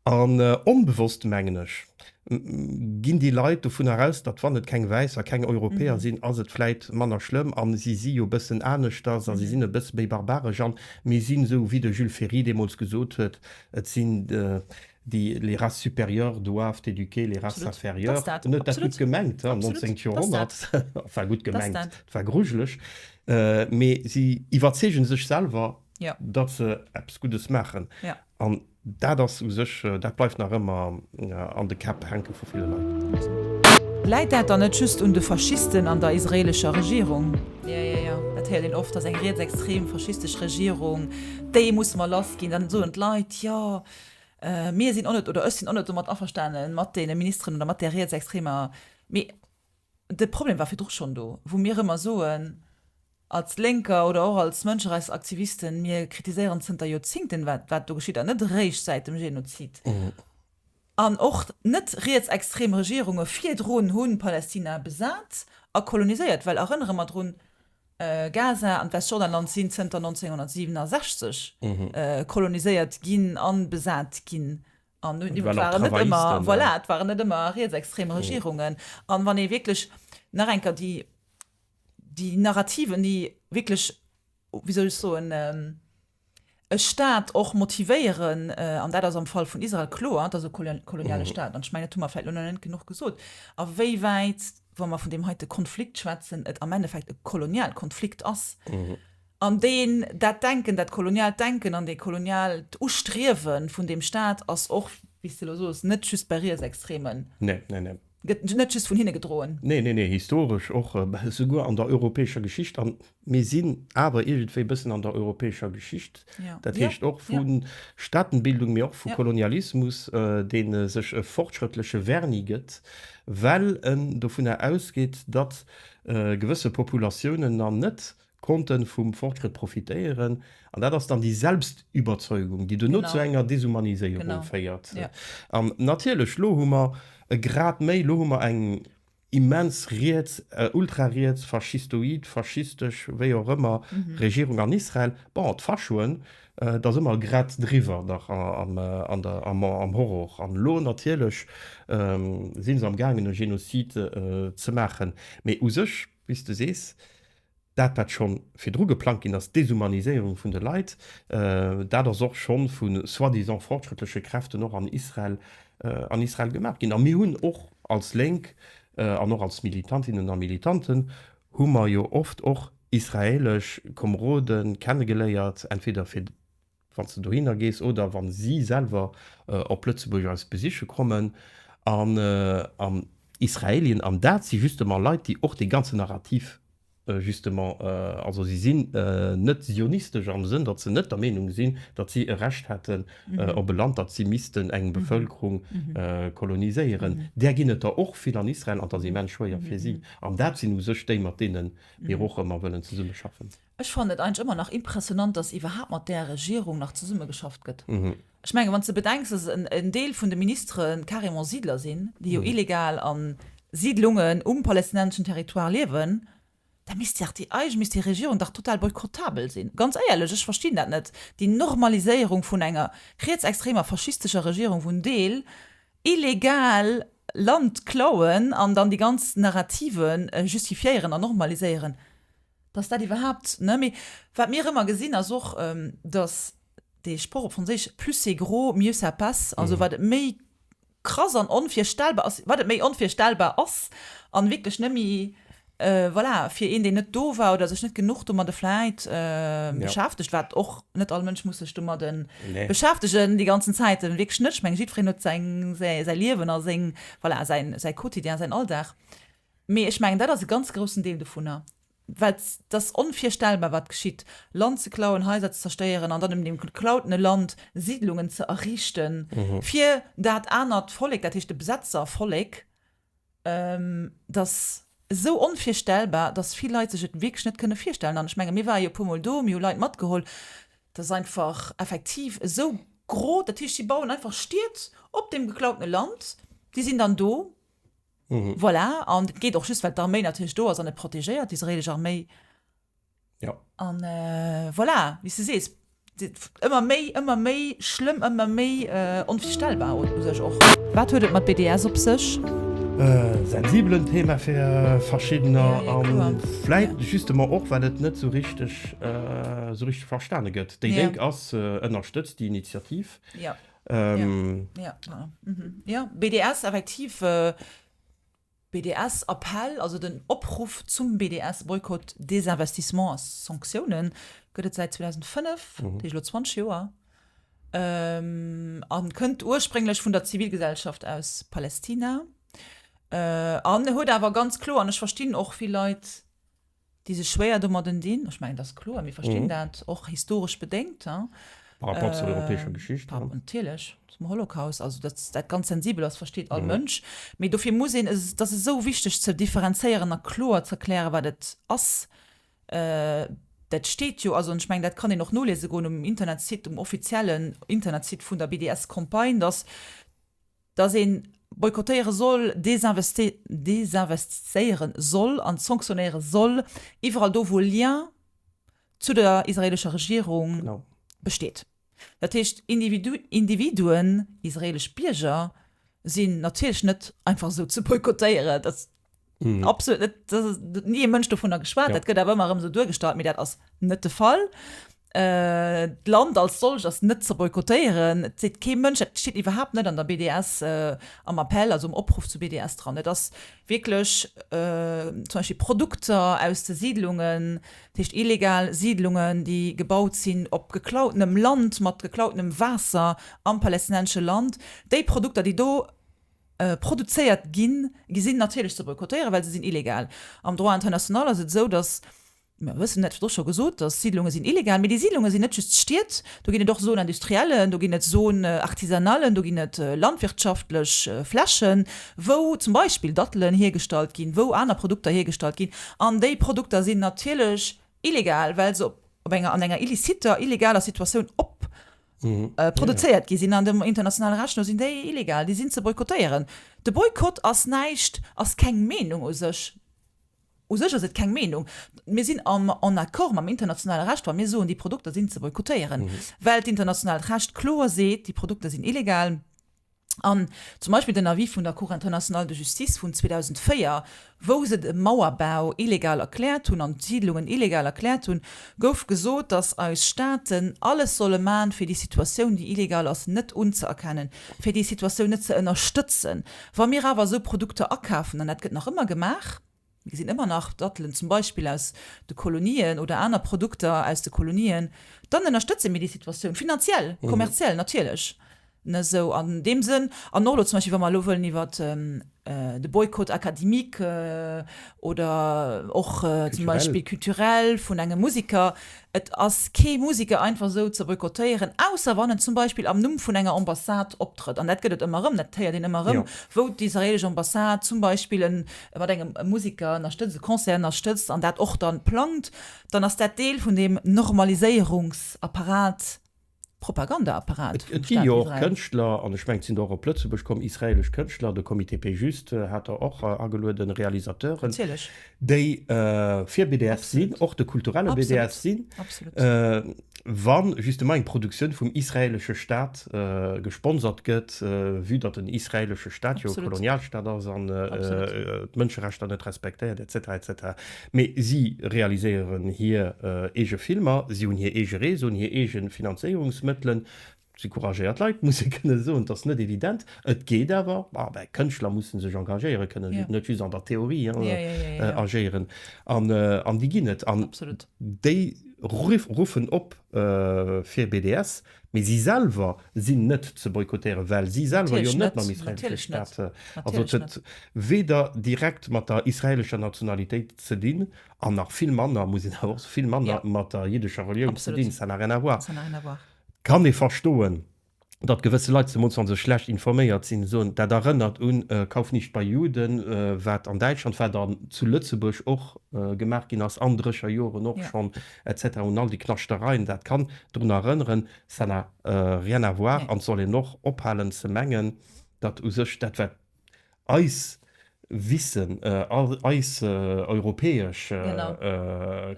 An onbewosst, mengen ech, ginn déi Leit dovunner aus, datt wann et keng Wäiss a keng Europäer sinn, ass et vläit manner schlëmm a si si jo e bëssen aneschters a si sinn e bësse méi barbaresch an mir sinn, esou wéi de Jules Ferry deemools gesot huet, et sinn déi les races supérieures doivent éduquer les races inférieures. En huet dat gutt gemengt am 19. Joerhonnert, enfin gutt gemengt, et war grujeleg, mee si iwwerzeege sech selwer, datt se eppes Guddes maachen. An dat ass u sech, dat bleift nach ëmmer an de Käpp hänke vu ville Leit. Läit dat dann net just un de Faschisten an der israeelescher Regierung? Jo, jo, jo, dat héiert een oft, dass eng rietsextrem faschistesch Regierung, déi musse mer lass ginn. Dann soen d'Leit, jo, mir sinn och net, oder ech sinn och net domat averstanen, mat deene Ministeren oder mat där rietsextremer. Mee de Problem war virdru schonn do, wou mir ëmmer soen, als Lénker oder och als Mënscherechtsaktivisten, mir kritiséieren zënter Joerzingten, wat, wat do geschitt, an net eréischt säit dem Genozid. An och net rietsextrem Regierunge virdrun hu Palästina besat a koloniséiert, well erënnere mer drun, Gaza an d'Westjordanland sinn zënter 1967 koloniséiert ginn a besat ginn. An et waren net ëmmer, voilà, et waren net ëmmer rietsextrem Regierungen. An wann ee wierklech nach eng Kéier déi, déi Narrativen, déi wierklech, wéi soll ech soen, e Staat och motivéieren, an dat ass am Fall vun Israel kloer, et ass e koloniale Staat, an ech mengen, dat hu mer vläicht elo nach net genuch gesot, a wéi wäit, wa mer vun deem heite Konflikt schwätzen, et am Endeffekt e Kolonialkonflikt ass, an deen dat Denken, dat koloniaalt Denken an dee koloniaalt Ustriewe vun deem Staat ass och, wéi s de elo soos, net just bei Rietsextremen. Nee, nee, nee. Gëtt net just vun hinne gedroen. Nee, nee, nee, historesch och, souguer an der europäescher Geschicht. An mir sinn awer iergendwéi e bëssen an der europäescher Geschicht, dat heescht och vu Staatenbildung, mee och vu Kolonialismus, dee sech e fortschrëttleche Vernis gëtt, well en dovunner ausgeet, datt gewësse Populatiounen dann net konnte vum Fortschrëtt profitéieren. An dat ass dann déi Selbstüberzeugung, déi duerno zu enger Deshumaniséierung féiert. An natierlech, elo hu mer e Grad méi, elo hu mer eng immens riets, ultrariets, faschistoid, faschistesch, wéi och ëmmer, Regierung an Israel. Bon, d'Faschoen, et ass ëmmer e Grad driwwer nach am Horror. An elo natierlech si se am gaangen e Genozid ze maachen. Mee u sech, wéi s de sees, dat wat scho virdru geplangt ginn ass, d'Deshumaniséierung vun de Leit, dat ass och scho vu soi-disant fortschrëttleche Kräften och an Israel, an Israel gemaach ginn. A mir hunn och als Lénk an och als Militantinnen a Militanten hu mer jo oft och israelesch Komerode kennegeléiert, entweder fir wann s de dohinner gees oder wa si selwer op Lëtzebuerg eis besiche kommen an an Israelien. An dat si justement Leit, déi och dee ganzen Narrativ justement, also si sinn net zionistesch am Sënn, datt se net der Meenung sinn, datt si e Recht hätten op e Land, datt si missten eng Bevëlkerung koloniséieren. Där ginn et der och vill an Israel an et ass immens schwéier fir si. An dat sinn u sech déi, mat deene mir och ëmmer wëllen zesummeschaffen. Ech fannen et eigentlech ëmmer nach impressionant, dass iwwerhaapt mat där Regierung nach zesummegeschafft gëtt. Ech mengen, wann s de bedenks, dass en Deel vun de Ministere carrément Siidler sinn, déi jo illegal a Siidlungen um palästinenseschen Territoire liewen, da misst dach déi, eigentlech misst déi Regierung dach total boykottabel sinn. Ganz éierlech, ech verstinn dat net, déi Normaliséierung vun enger rietsextremer faschistescher Regierung, wou en Deel illegal Land klauen an dann déi ganz Narrative justifiéieren an normaliséieren. Dass dat iwwerhaapt, ne? Mee wat mir ëmmer gesinn, ass och, dass dee Sproch op Franséisch, plus c'est gros, mieux ça passe, also wat et méi krass an onvirstellbar ass, wat et méi onvirstellbar ass an wierklech net méi, voilà, fir een, deen net do war oder sech net genuch domadde vläit beschäftegt, wat och net all Mënsch muss sech domadde beschäftegen déi ganzen Zäiten, wierklech net. Ech mengen, jiddwereen huet säin, säi Liewen a seng, voilà, säin, säi Quotidien, säin Alldag. Mee ech mengen, dat ass e ganz groussen Deel dovunner, well et ass onvirstellbar, wat geschitt, Land ze klauen, Haiser ze zerstéieren an dann un deem geklautene Land Siidlungen ze erriichten, fir dat anert Vollek, dat heescht de Besetzervollek. Dat ass esou onvirstellbar, datt vill Leit sech et wierklech net kënne virstellen. An ech menge mir ware jo e puermol do, mir hu Leit matgeholl, dat ass einfach effektiv esou gro. Dat heescht, si bauen einfach Stied op deem geklautene Land, déi sinn dann do. Voilà, an et geet och just, well d'Arméi natierlech do ass an et protegéiert, d'israeelesch Arméi. Jo. An voilà, wéi s de sees, ëmmer méi, ëmmer méi schlëmm, ëmmer méi onvirstellbar u sech och. Wat huet et mat BDS op sech? Sensibelen Thema fir verschiddener a vläit justement och, well et net esou richteg, esou richteg verstane gëtt. Déi Lénk ass, ënnerstëtzt déi Initiativ. Jo, jo, jo, BDS effektiv. BDS-Appell, also den Opruff zum BDS-Boykott, Desinvestissement a Sanktiounen, gëtt et säit 2005, dat heescht elo 20 Joer, a kënnt ursprénglech vun der Zivilgesellschaft aus Palästina an huet awer ganz kloer, an ech verstinn och vill Leit, déi sech schwéier domadden dinn, ech mengen, dat ass kloer, mir verstinn dat, och historesch bedéngt, Par rapport zur europäescher Geschicht. Par, natierlech, zum Holocaust, also datt dat ganz sensibel ass, versteet all Mënsch. Mee dofir muss een, et ass esou wichteg ze differenzéieren a kloer ze erklären, wat et ass. Dat steet jo, also an ech mengen, dat kann een och noliese goen um Internetsite, um offiziellen Internetsite vun der BDS-Campagne, datt Dass ee boykottéiere soll, desinvestéiere soll an sanktionéiere soll, iwwerall do wou e Lien zu der israelescher Regierung besteet. Dat heescht, Individuen, israelesch Bierger sinn natierlech net einfach esou ze boykottéieren. Dat ass absolut net, dat huet ni e Mënsch dovunner geschwat. Dat gëtt awer ëmmer erëm esou duergestallt, mee dat ass net de Fall. D'Land als solcht ass net ze boykottéieren. Et seet kee Mënsch, dat steet iwwerhaapt net an der BDS am Appell, also um Opruff zu BDS dran. Et ass wierklech zum Beispill Produkter aus de Siidlungen, dat heescht illegal Siidlungen, déi gebaut sinn op geklautenem Land, mat geklautenem Waasser am palästinensesche Land, déi Produkter, déi do produzéiert ginn, gi sinn natierlech ze boykottéieren, well se sinn illegal. Am Droit international ass et esou, datt, mir wëssen dat virdru scho gesot, datt Siidlunge sinn illegal, mee déi Siidlunge sinn net just Stied, do ginn et och Zones industriellen, do ginn et Zones artisanalen, do ginn et landwirtschaftlech Flächen, wou zum Beispill Dattelen hiergestallt ginn, wou aner Produkter hiergestallt ginn. An déi Produkter sinn natierlech illegal, well se op enger, an enger illiciter, illegaler Situatioun op produzéiert gi sinn. An dem internationale Recht no sinn déi illegal, déi sinn ze boykottéieren. De Boykott ass näischt, ass keng Meenung u sech. U sech ass et keng Meenung. Mir sinn am en accord mam internationale Recht, wa mir soen, déi Produkter sinn ze boykottéieren, well d'internationaalt Recht kloer seet, déi Produkter sinn illegal. An zum Beispill den Avis vun der Cour internationale de justice vun 2004, wou se de Mauerbau illegal erkläert hunn an d'Siidlungen illegal erkläert hunn, gouf gesot, datt eis Staaten alles solle man, fir déi Situatioun, déi illegal ass, net unzëerkennen, fir déi Situatioun net ze ënnerstëtzen. Wa mir awer esou Produkter akafen, an dat gëtt nach ëmmer gemaach, Mir gesinn ëmmer nach Dattelen zum Beispill aus de Kolonien oder aner Produkter aus de Kolonien. Dann ënnerstëtze mir déi Situatioun finanziell, kommerziell natierlech. Ne, esou an deem Sënn. An och elo zum Beispill, wa mer elo wëllen iwwer de Boycott académique oder och zum Beispill culturel vun engem Musiker, Et ass kee Musiker einfach esou ze boykottéieren, ausser wann en zum Beispill am Numm vun enger Ambassade optrëtt. An dat gëtt et ëmmer erëm, dat héiert een ëmmer erëm, wou d'israelesch Ambassade zum Beispill e mat engem Musiker ënnerstëtzt, e Concert ënnerstëtzt an dat och dann plangt. Dann ass dat Deel vun deem Normaliséierungsapparat. Propagandaapparat vum Et gi jo och Kënschtler, an ech mengen, et sinn der och op Lëtzebuerg komm, israelesch Kënschtler, de Comité Paix Juste hat der och agelueden, Realisateuren, déi fir BDS sinn, och de kulturelle BDS sinn, wa justement eng Produktioun vum israelesche Staat gesponsert gëtt, vue datt den israelesche Staat jo e Kolonialstaat ass an d'Mënscherechter net respektéiert, et cetera, et cetera. Mee si realiséieren hir eege Filmer, si hunn hir eege Réseauen, hir eege Finanzéierungsmëttelen. Et si couragéiert Leit, muss ee kënne soen. Et ass net evident, et geet awer. Mä Kënschtler musse sech engagéiere kënnen, net just an der Theorie agéieren. An déi ginn et. An déi ruffen op fir BDS. Mee si selwer sinn net ze boykottéieren, well si selwer jo net mam israelesche Staat, also et huet weder direkt mat der israelescher Nationalitéit ze dinn an nach vill manner, muss een awer och soen, vill manner mat der jiddescher Relioun ze dinn. Ça n'a rien à voir. Kann ee verstoen, datt gewësse Leit, zemools wa se schlecht informéiert sinn, soen, dat erënnert un Kauf nicht bei Juden, wat an Däitschland war, dann zu Lëtzebuerg och gemaach ginn ass, an drécher Joren och schonn, etc. Un all déi Knaschtereien, dat kann drun erënneren, ça n'a rien à voir. An et soll een och ophalen ze mengen, datt u sech dat, wat eis. Wissen, eis europäesch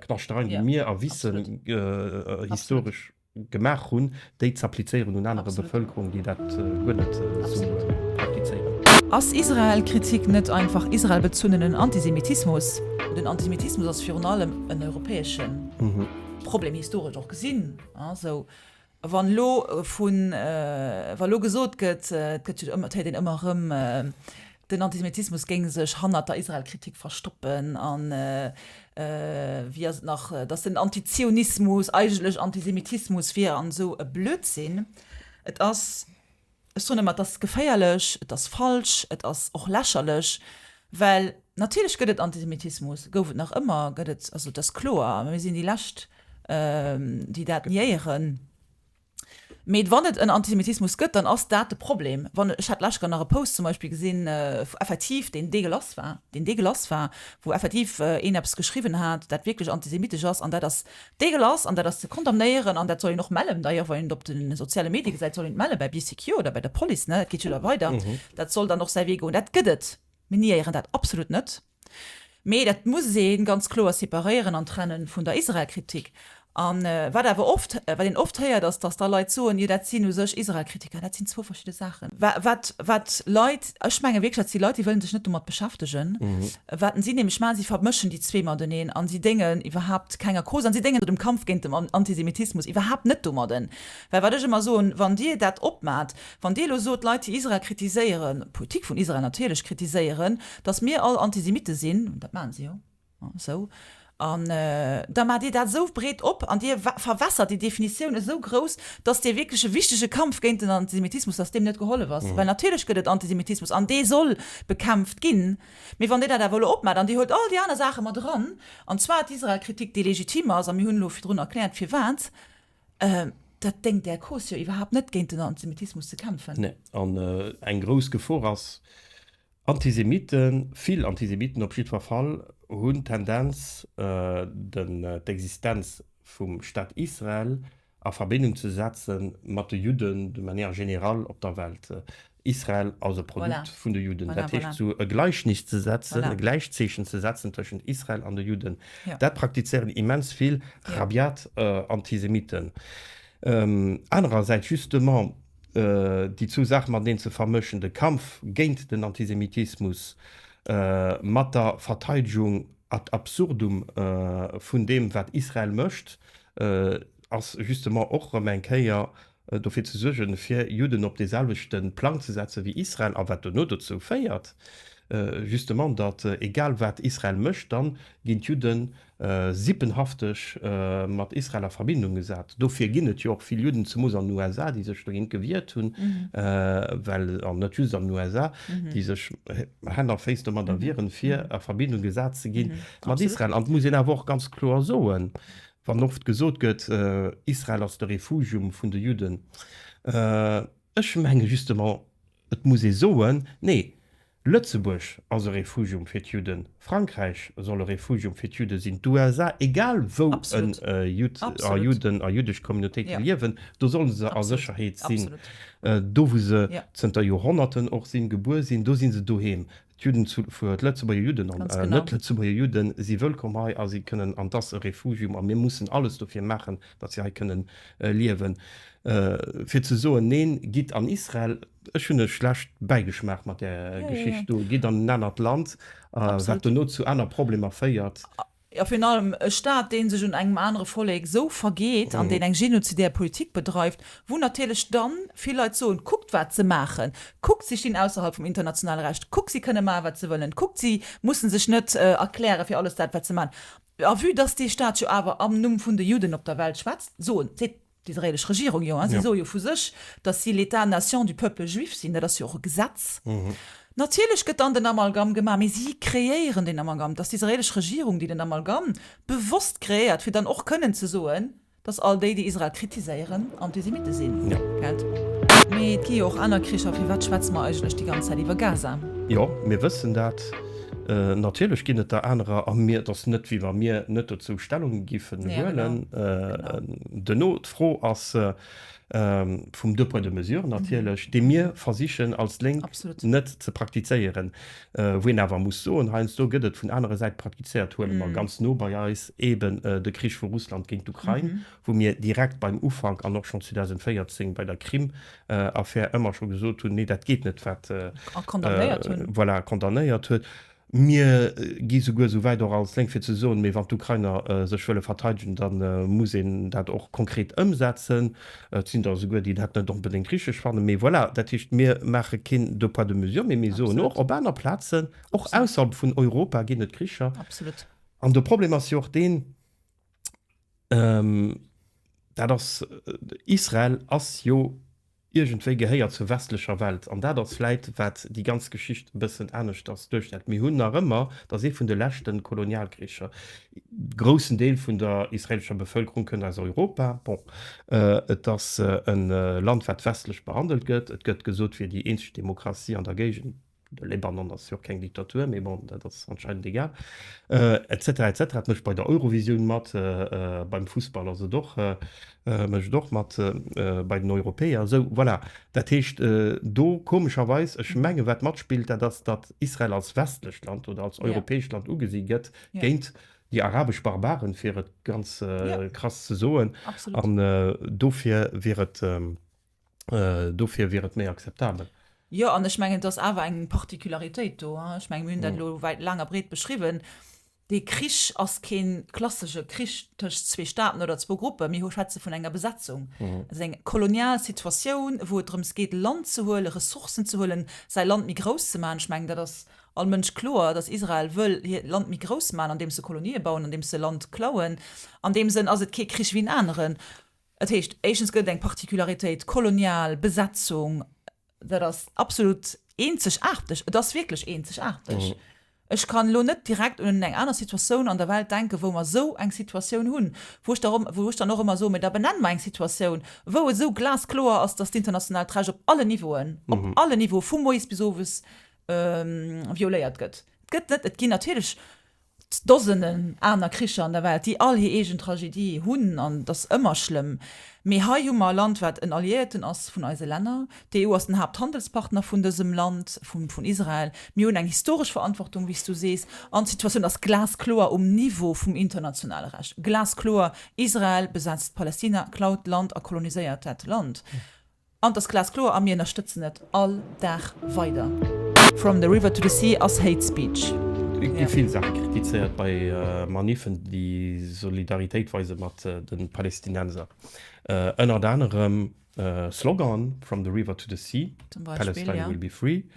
Knaschtereien, déi mir a Wissen historesch gemaach hunn, déi z'applizéieren un anere Bevëlkerung, déi dat guer net esou praktizéieren. Ass Israel-Kritik net einfach israelbezunnenen Antisemitismus? Den Antisemitismus ass virun allem en europäesche Problem, historesch och gesinn. Wann elo vun, wa elo gesot gëtt, et gëtt jo ëmmer, et héiert een ëmmer erëm, den Antisemitismus géing sech hannert der Israelkritik verstoppen an wéi ass et nach, datt den Antizionismus eigentlech Antisemitismus wier an esou e Blödsinn. Et ass, ech soen ëmmer, et ass geféierlech, et ass falsch, et ass och lächerlech, well natierlech gëtt et Antisemitismus, gouf et nach ëmmer, gëtt et, also et ass kloer, mir sinn déi lescht, déi dat niéieren. Mee wann et en Antisemitismus gëtt, dann ass dat de Problem. Wann, ech hat d'lescht nach e Post zum Beispill gesinn, effektiv, deen deegelass war, deen deegelass war, wou effektiv een eppes geschriwwen hat, dat wierklech antisemitesch ass, an dat ass deegelass an dat ass ze condamnéieren an dat soll een och mellen, d'ailleurs, wann een et op de soziale Medie gesäit, soll een et melle bei BeeSecure oder bei der Police, ne, dat geet jo da weider, dat soll dann och säi Wee goen. Dat gëtt et. Mir niéieren dat absolut net. Mee dat muss ee ganz kloer separéieren an trennen vun der Israel-Kritik. A wat awer oft, wat een oft héiert, ass, datt da Leit soen, jo dat sinn u sech Israel-Kritiker. Dat sinn zwou verschidde Saachen. Wat, wat Leit, ech menge wierklech, dat si Leit, déi wëllen sech net domat beschäftegen. Wat si nämlech maachen, si vermëschen déi zwee mateneen a si déngen iwwerhaapt kenger Cause an si déngen dem Kampf géint dem Antisemitismus iwwerhaapt net domadden. Well wat ech ëmmer soen, wann Dir dat opmaacht, Wann Dir elo sot, Leit, déi Israel kritiséieren, d'Politik vun Israel natierlech kritiséieren, datt mir all Antisemitte sinn, dat maachen se jo esou, an da maacht Dir dat esou breet op an Dir verwässert déi Definitioun esou grouss, datt dee wierkleche wichtege Kampf géint den Antisemitismus, datt deem net gehollef ass. Well natierlech gëtt et Antisemitismus an dee soll bekämpft ginn. Mee wann Dir dat awer elo opmaacht an Dir huelt all déi aner Saache mat eran, an zwar d'Israelkritik, déi legitim ass, a mir hunn elo virdrun erkläert firwat, Dat déngt där Cause jo iwwerhaapt net, géint den Antisemitismus ze kämpfen. Nee, an eng grouss Gefor ass, Antisemiten, vill Antisemiten op jiddwer Fall, hunn d'Tendenz, d'Existenz vum Staat Israel a Verbindung ze setze mat de Judden de manière générale op der Welt. Israel ass e Produkt vun de Judden. Dat heescht, sou e Gleichnis ze setzen, e Gläichzeechen ze setzen tëschent Israel an de Judden, dat praktizéieren immens vill rabiat Antisemiten. Anerersäits, justement, déi zwou Saache mateneen ze vermëschen, de Kampf géint den Antisemitismus mat der Verteidegung ad absurdum vun deem, wat Israel mécht, ass justement och erëm eng Kéier dofir ze suergen, fir Judden op dee selwechte Plang ze setze wéi Israel, a wat dono dozou féiert, justement, datt egal wat Israel mécht, dann ginn d'Judde sippenhafteg mat Israel a Verbindung gesat. Dofir ginn et jo och vill Judden, zemoos an den USA, déi sech dogéint gewiert hunn, well, an net just an den USA, déi sech Hänn a Féiss domadder wieren, fir a Verbindung gesat ze gi mat Israel. An et muss een awer och ganz kloer soen, Wann oft gesot gëtt, Israel ass de Refugium vun de Judden, ech menge justement, et muss ee soen, nee, Lëtzebuerg ass e Refugium fir d'Judden, Frankräich soll e Refugium fir d'Judde sinn, d'USA, egal wou e Judd a Judden a jüddesch Communautéite liewen, do solle se a Sécherheet sinn. Do wou se zënter Joerhonnerten och sinn, gebuer sinn, do si se doheem. D'Judden zu, d'Lëtzebuerger Judden an net-Lëtzebuerger Judden si wëllkomm hei a si kënnen, an 't ass e Refugium a mir mussen alles dofir maachen, datt si hei kënnen liewen. Fir ze soen, neen, gitt an Israel, ech hunn e schlecht Bäigeschmaach mat där Geschicht do, gitt an en anert Land, wat dono zu aner Problemer féiert. A virun allem e Staat, dee sech un engem anere Vollek esou vergeet an deen eng genozidär Politik bedreift, wou natierlech dann vill Leit soen, Kuckt wat se maachen, kuckt si stinn ausserhalb vum internationale Recht, kuckt si kënne maachen wat se wëllen, kuckt si musse sech net erkläre fir alles dat wat se maachen. A vue dass dee Staat jo awer am Numm vun de Judden op der Welt schwätzt, soen, seet D'israelesch Regierung, jo, si soe jo vu sech, datt si l'État-nation du peuple juif sinn, dat ass jo och e Gesetz. Natierlech gëtt dann den Amalgam gemaach, mee si kreéieren deen Amalgam. Et ass d'israelesch Regierung, déi den Amalgam bewosst kreéiert, fir dann och kënnen ze soen, datt all déi, déi Israel kritiséieren, Antisemitte sinn. Gelt? Mee et gi jo och aner Kricher. Firwat schwätze mer eigentlech déi ganz Zäit iwwer Gaza? Jo, mir wëssen dat. Natierlech ginn et der anerer, a mir, et ass net, wéi wa mir net dozou Stellung giffen huelen. Duerno, d'Fro ass vum deux poids deux mesures natierlech, dee mir versichen als Lénk net ze praktizéieren, wou een awer muss soen, heiansdo gëtt et vun anere Säit praktizéiert. Huele mer ganz no bei eis eeben de Krich vu Russland géint d'Ukrain, wou mir direkt beim Ufank an och schonn 2014 bei der Krim-Affär ëmmer scho gesot hunn, nee, dat geet net, wat. A condamnéiert hunn. Voilà, condamnéiert huet. Mir gi souguer esou wäit och als Lénk fir ze soen, mee wann d'Ukrainer sech wëlle verteidegen, da muss een dat och konkret ëmsetzen. Et sinn der esouguer, déi dat net onbedéngt richteg fannen. Mee voilà, dat heescht, mir maache keen deux poids deux mesures, mee mir soen och, op aner Plazen, och ausserhalb vun Europa ginn et Kricher. Absolut. An de Problem ass jo och deen, Dat ass, Israel ass jo iergendwéi gehéiert zur westlecher Welt an dat ass vläit wat déi ganz Geschicht e bëssen aneschters duerstellt. Mir hunn nach ëmmer, dat ass ee vun de leschte Kolonialkricher, groussen Deel vun der israelescher Bevëlkerung kënnt aus Europa. Bon, et ass e Land wat westlech behandelt gëtt, et gëtt gesot wier déi eenzeg Demokratie an der Géigend. De Libanon ass jo och keng Diktatur, mee bon, dat ass anscheinend egal, et cetera, et cetera. Et mécht bei der Eurovisioun mat, beim Fussball ass et och, mécht et och mat bei den Europäer. Esou, voilà. Dat heescht, do komescherweis, ech mengen, wat matspillt, dat ass, datt Israel als westlecht Land oder als europäescht Land ugesi gëtt géint déi arabesch Barbaren, fir et ganz krass ze soen. An dofir wier et, Dofir wier et méi akzeptabel. Jo, an ech mengen, et ass awer eng Particularitéit do. Ech mengen, mir hunn dat elo wäit, laang a breet beschriwwen. Dee Krich ass kee klassesche Krich tëscht zwee Staaten oder zwou Gruppen. Mir schwätze vun enger Besetzung. Et ass eng kolonial Situatioun, wou et drëms geet, Land ze huelen, Ressourcen ze huelen, säi Land méi grouss ze maachen. Ech mengen, dat ass all Mënsch kloer, datt Israel wëll hiert Land méi grouss maachen, andeems se Kolonië bauen, andeems se Land klauen. An deem Sënn ass et kee Krich wéi en aneren. Dat heescht, éischtens gëtt et eng Particularitéit, kolonial Besetzung, dat ass absolut eenzegaarteg, et ass wierklech eenzegaarteg. Ech kann elo net direkt un eng aner Situatioun an der Welt denken, wou mer esou eng Situatioun hunn, wou ech da wou ech dann och ëmmer soen, mä da benenne mer eng Situatioun, wou et esou glaskloer ass, dass d'internationaalt Recht op allen Niveauen, op allen Niveaue vu moies bis owes violéiert gëtt. Et gëtt net, et ginn natierlech Dosenen aner Kricher an der Welt, déi all hir eegen Tragedie hunn, an et ass ëmmer schlëmm. Mee hei hu mer e Land, wat en Alliéierten ass vun eise Länner. D'EU ass den Haapthandelspartner vun dësem Land, vun Israel. Mir hunn eng historesch Verantwortung, wéi s du sees. An d'Situatioun ass glaskloer um Niveau vum internationale Recht. Glaskloer, Israel besetzt Palästina, klaut Land a koloniséiert dat Land. An 't ass glaskloer a mir ënnerstëtzen et all Dag weider. From the river to the sea ass hate speech. Et gi vill Saache kritizéiert bei Maniffen, déi Solidaritéit weise mat de Palestinenser. Ënnert anerem Sloganen, From the river to the sea, Palestine will be free,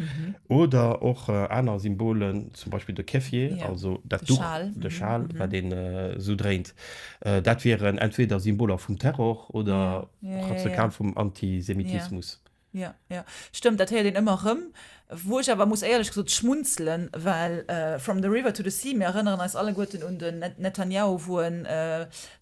oder och aner Symbolen, zum Beispill de Keffiyeh, also dat Duch, de Schal, wat een esou dréint. Dat wieren entweder Symboler vum Terror oder radikal vum Antisemitismus. Jo, jo, stëmmt, dat héiert een ëmmer erëm. Wou ech awer muss éierlech gesot schmunzelen, well From the river to the sea, mir erënneren eis alleguerten un den Netanjahu, wou en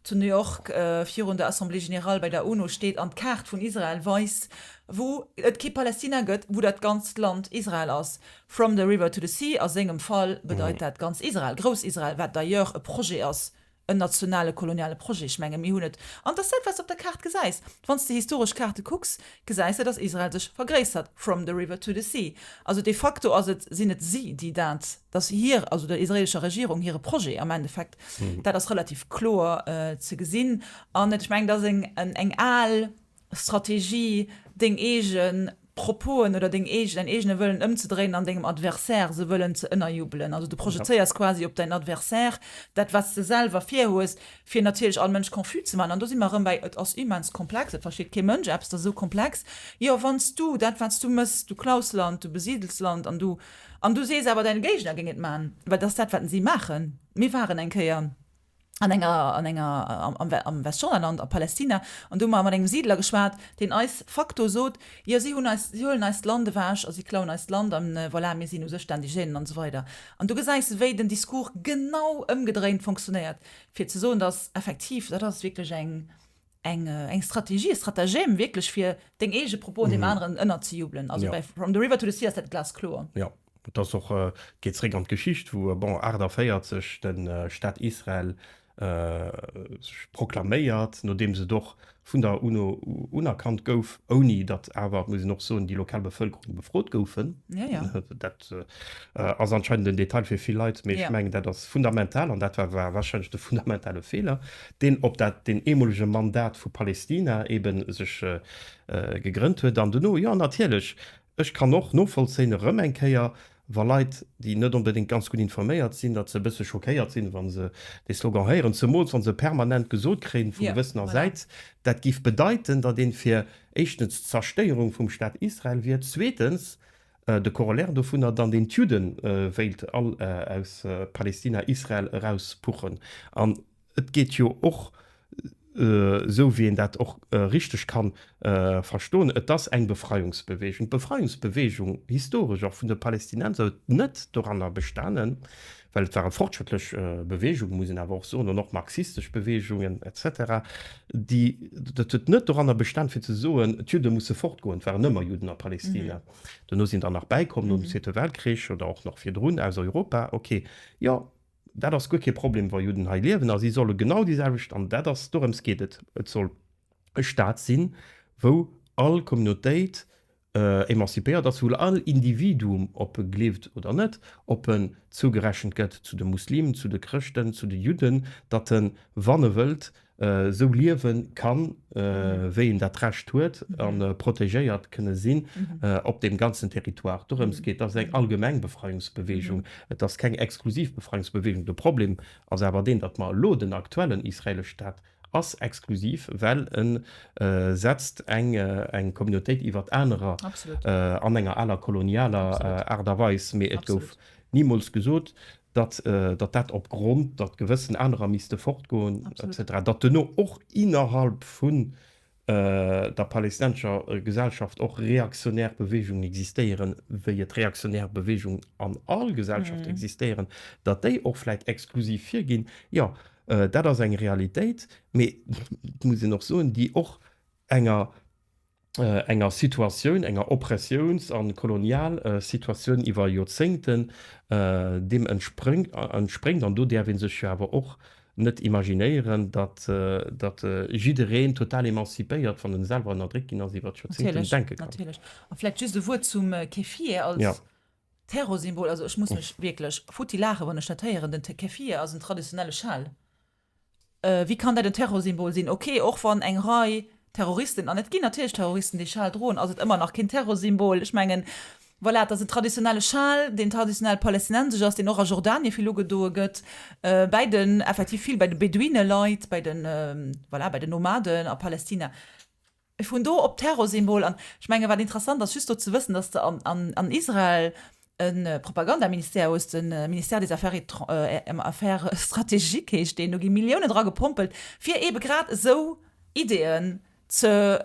zu New York virun der Assemblée générale bei der UNO steet an d'Kaart vun Israel weist, wou et kee Palästina gëtt, wou dat ganzt Land Israel ass. From the river to the sea, a sengem Fall bedeit dat ganz Israel, Grouss-Israel, wat d'ailleurs e Projet ass, en nationale koloniale Projet. Ech menge mir hunn et, an et ass dat, wat s de op der Kaart gesäis. Wann s de historesch Kaarte kucks, gesäis de, datt Israel sech vergréissert, from the river to the sea. Also de facto ass et, sinn et si, déi dat, datt hir, also der israelescher Regierung hire Projet am Endeffekt. Dat ass relativ kloer ze gesinn. An ech mengen, dat ass eng, eng al Strategie, deng eege Proposen oder deng eegen, däin eegene Wëllen ëmzedréinen an dengem Adversaire se wëllen ze ënnerjubelen. Also du projezéiers quasi op däin Adversaire dat, wat s de selwer virhues, fir natierlech all Mënsch confus ze maachen. An do si mer erëm bäi, et ass immens komplex, et versteet kee Mënsch eppes, et ass esou komplex. Jo, wann s du dat, wat s du mëss, du klaus Land, du besidels Land an du, an du sees awer, däin Géigner géing et maachen, well dat ass dat, wat si maachen. Mir waren eng Kéier. an enger, an enger, am, am Westjordanland, a Palästina, an do hu mer mat engem Siidler geschwat, deen eis facto sot, jo si hunn eis, si huelen eist Land ewech a si klauen eist Land an voilà, mir sinn u sech d'Indigènen an esou weider. An du gesäis, wéi den Discours genau ëmgedréint fonctionnéiert, fir ze soen, dass effektiv, dat ass wierklech eng, eng, eng Strategie, e Stratagem wierklech, fir deng eege Proposen deem aneren ënnerzejubelen. Also bei From the River to the Sea ass dat glaskloer. Jo. Et ass och, et geet zréck an d'Geschicht, wou, bon, 48 de Staat Israel sech proklaméiert, nodeems et och vun der UNO unerkannt gouf, ouni datt awer, muss een och soen, déi lokal Bevëlkerung befrot goufen. Dat ass anscheinend en Detail fir vill Leit, mee ech mengen, dat ass fundamental an dat war warscheinlech de fundamentale Feeler, deen op dat deen eemolege Mandat vu Palestina eebe sech gegrënnt huet. An duerno, jo natierlech, Ech kann och novollzéien, erëm eng Kéier, wa Leit, déi net onbedéngt ganz gutt informéiert sinn, datt se e bësse schockéiert sinn, wa se dee Slogan héieren, zemools wa se permanent gesot kréien vu gewëssener Säit, dat giff bedeiten, datt een fir éischtens d'Zerstéierung vum Staat Israel wier, zweetens, de Corollaire dovunner, dann deen d'Judde wéilt all aus Palestina, Israel erauspuchen. An Et geet jo och, esou wéi een dat och richteg ka verstoen, et ass eng Befreiungsbewegung. D'Befreiungsbewegung, historesch och vun de Palästinenser, huet net doranner bestanen, well et ware fortschrëttlech Beweegungen, muss een awer och soen, an och marxistesch Beweegungen et cetera, déi, dat huet net doranner bestan fir ze soen, d'Judde musse fortgoen. Et waren ëmmer Judden a Palästina. Duerno sinn der nach bäikomm nom Zweete Weltkrich oder och nach virdrun aus Europa. Okay, jo. Dat ass guer kee Problem, wa Judden hei liewen a si solle genau déi selwecht, an dat ass, dorëms geet et, et soll e Staat sinn, wou all Communautéit emancipéiert ass, wou all Individuum, ob e gleeft oder net, ob en zougerechent gëtt zu de Muslimen, zu de Chrëschten, zu de Judden, datt en, wann e wëllt, esou liewe kann, wéi en dat Recht huet a protegéiert kënne sinn op deem ganzen Territoire. Dorëms geet. Dat ass eng allgemeng Befreiungsbewegung. Et ass keng exklusiv Befreiungsbewegung. De Problem ass awer deen, datt mer elo den aktuellen israelesch Staat ass exklusiv, well e setzt eng Communautéit iwwert anerer an enger aler kolonialer Aart a Weis. Mee et gouf nimools gesot, datt datt dat op Grond, datt gewëssen anerer misste fortgoen et cetera, datt duerno och innerhalb vun der palästinensescher Gesellschaft och reaktionär Bewegungen existéieren, wéi et reaktionär Bewegungen an all Gesellschaft existéieren, datt déi och vläit exklusiv virginn, jo, dat ass eng Realitéit, mee et muss een och soen, déi och enger enger Situatioun, enger Oppressiouns a Kolonialsituatioun iwwer Joerzéngten deem entspréngt. An do däerf ee sech jo awer och net imaginéieren, datt datt jiddereen total emancipéiert, wann en selwer ënnerdréckt ginn ass, iwwer d'Joerzéngten denke kann. Natierlech. A vläicht just e Wuert zum Keffieh als Terrorsymbol. Also ech muss mech wierklech futti laachen, wann ech dat héieren. Den Keffieh ass en traditionelle Schal. Wéi kann dat en Terrorsymbol sinn? Ok, och wann eng Rei Terroristen, an et ginn natierlech Terroristen, déi Schal droen, ass et ëmmer nach keen Terrorsymbol. Ech mengen, voilà, et ass en traditionelle Schal, deen traditionell palästinensesch ass, deen och a Jordanien vill ugedoe gëtt, bäi den, effektiv vill bäi de Beduineleit, bäi den, voilà, bäi den Nomaden a Palästina. Vun do op Terrorsymbol. An ech menge wat interessant ass just do ze wëssen, datt s de an Israel e Propagandaministère hues, de Ministère des Affaires Affaires stratégiques heescht deen, do gi Milliounen dra gepompelt, fir eebe grad esou Ideeën ze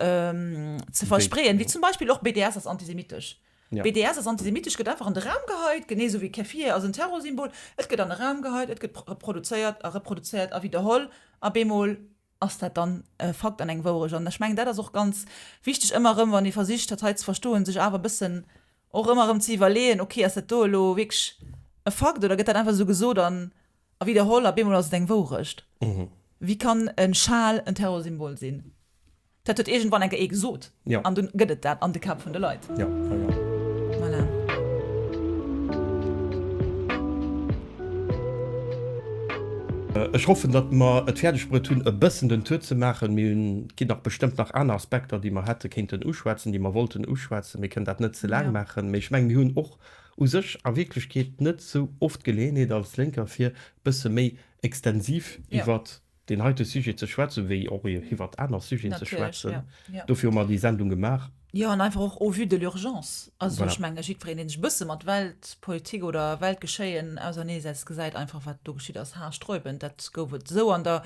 ze verspreeën, wéi zum Beispill och BDS ass antisemitesch. BDS ass antisemitesch gëtt einfach an de Raum geheit, genee esou wéi Keffiyeh ass en Terrorsymbol. Et gëtt an de Raum geheit, et gëtt reproduzéiert a reproduzéiert a widderholl a bemol ass dat dann e Fakt an eng Wourecht. An ech mengen, dat ass och ganz wichteg ëmmer erëm, wann ee versicht, dat hei ze verstoen, sech awer e bëssen och ëmmer erëm ze iwwerleeën, okay, ass dat do elo wierklech e Fakt oder gëtt dat einfach esou gesot an a widderholl a bemol ass et eng Wourecht? Wéi kann e Schal en Terrorsymbol sinn? Dat huet iergendwann eng Kéier ee gesot an dunn gëtt et dat an de Käpp vun de Leit. Jo, jo, jo. Voilà. Ech hoffen, datt mer et fäerdeg bruet hunn, e bëssen den Tour ze maachen. Mir hunn, et ginn nach bestëmmt nach aner Aspekter, déi mer hätte kéinten uschwätzen, déi mer wollten uschwätzen. Mir kënnen dat net ze laang maachen. Mee ech mengen, mir hunn och u sech a Wierklechkeet net sou oft d'Geleeënheet als Lénker, fir e bësse méi extensiv iwwert deen heite Sujet ze schwätzen, wéi och iwwert aner Sujeten ze schwätzen. Dofir hu mer déi Sendung gemaach. Jo, an einfach och au vu de l'urgence. Also ech menge jiddwereen, dee sech e bësse mat Weltpolitik oder Weltgeschéien auserneesetzt, gesäit einfach, wat do geschitt ass, haarsträubend. Dat gouf et esou an der,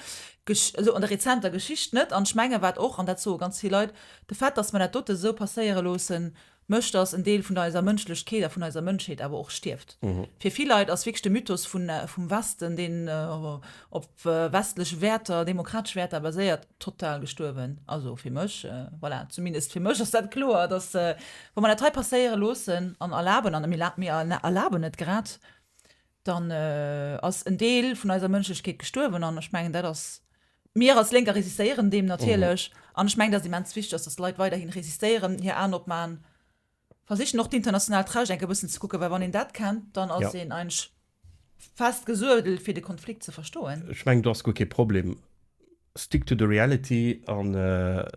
esou an der rezenter Geschicht net. An ech menge wat och, an dat soe ganz vill Leit, de Fait, datt mer dat dote esou passéiere loossen, Mécht, dass en Deel vun eiser Mënschlechkeet a vun eiser Mënschheet awer och stierft. Fir vill Leit ass wierklech de Mythos vun, vum Westen, deen op westlech Wäerter, demokratesch Wäerter baséiert, total gestuerwen. Also fir mech, voilà, zumindest fir mech ass dat kloer, dass wa mer dat hei passéiere loossen an erlaben, an mir erlaben et grad, dann ass en Deel vun eiser Mënschlechkeet gestuerwen an ech mengen, dat ass, mir als Lénker resistéieren deem natierlech an ech mengen, dat ass immens wichteg, dass d'Leit weiderhin resistéieren, hir Aen opmachen, versichen och d'internationaalt Recht enk e bëssen ze kucken, well wann een dat kennt, dann ass een eigentlech fest gesuedelt, fir de Konflikt ze verstoen. Ech mengen, do ass guer kee Problem. Stick to the reality an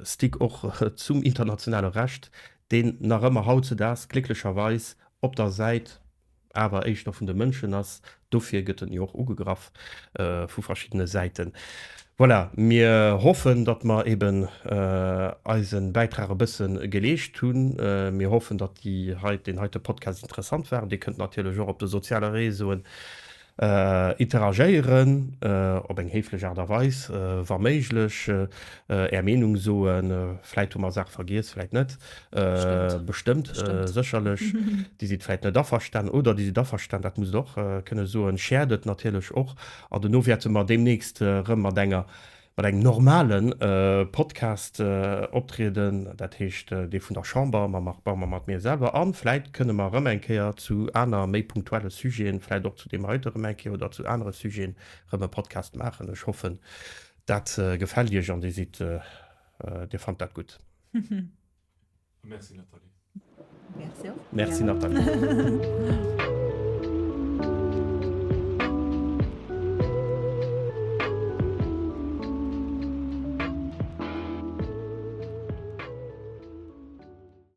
stick och zum internationale Recht, deen nach ëmmer hautzedaags glécklecherweis op der Säit awer éischter vun de Mënschen ass. Dofir gëtt en jo och ugegraff vu verschiddene Säiten. Voilà, mir hoffen, datt mer eben eise Bäitrag e bësse geleescht hunn. Mir hoffen, datt déi hei, deen heite Podcast interessant war. Dir kënnt natierlech och op de soziale Réseauen Interagéieren, op eng héiflech Aart a Weis, wa méiglech, Är Meenung soen, vläit hu mer Saache vergiess, vläit net, bestëmmt, sécherlech, Dir sidd vläit net averstan oder Dir sidd averstan, dat musst Der och kënne soen. Shared et natierlech och an dono wäerte mer deemnächst erëm mat enger mat engem normale Podcast optrieden, dat heescht dee vun der Chamber mam Marc Baum a mat mir selwer. A vläit kënne mer erëm eng Kéier zu aner méi punktuelle Sujeten, vläit och zu deem heite erëm eng Kéier oder zu anere Sujeten erëm e Podcast maachen. Ech hoffen, dat gefält Iech an Dir sidd, Dir fannt dat gutt. Merci Nathalie. Merci och. Merci Nathalie.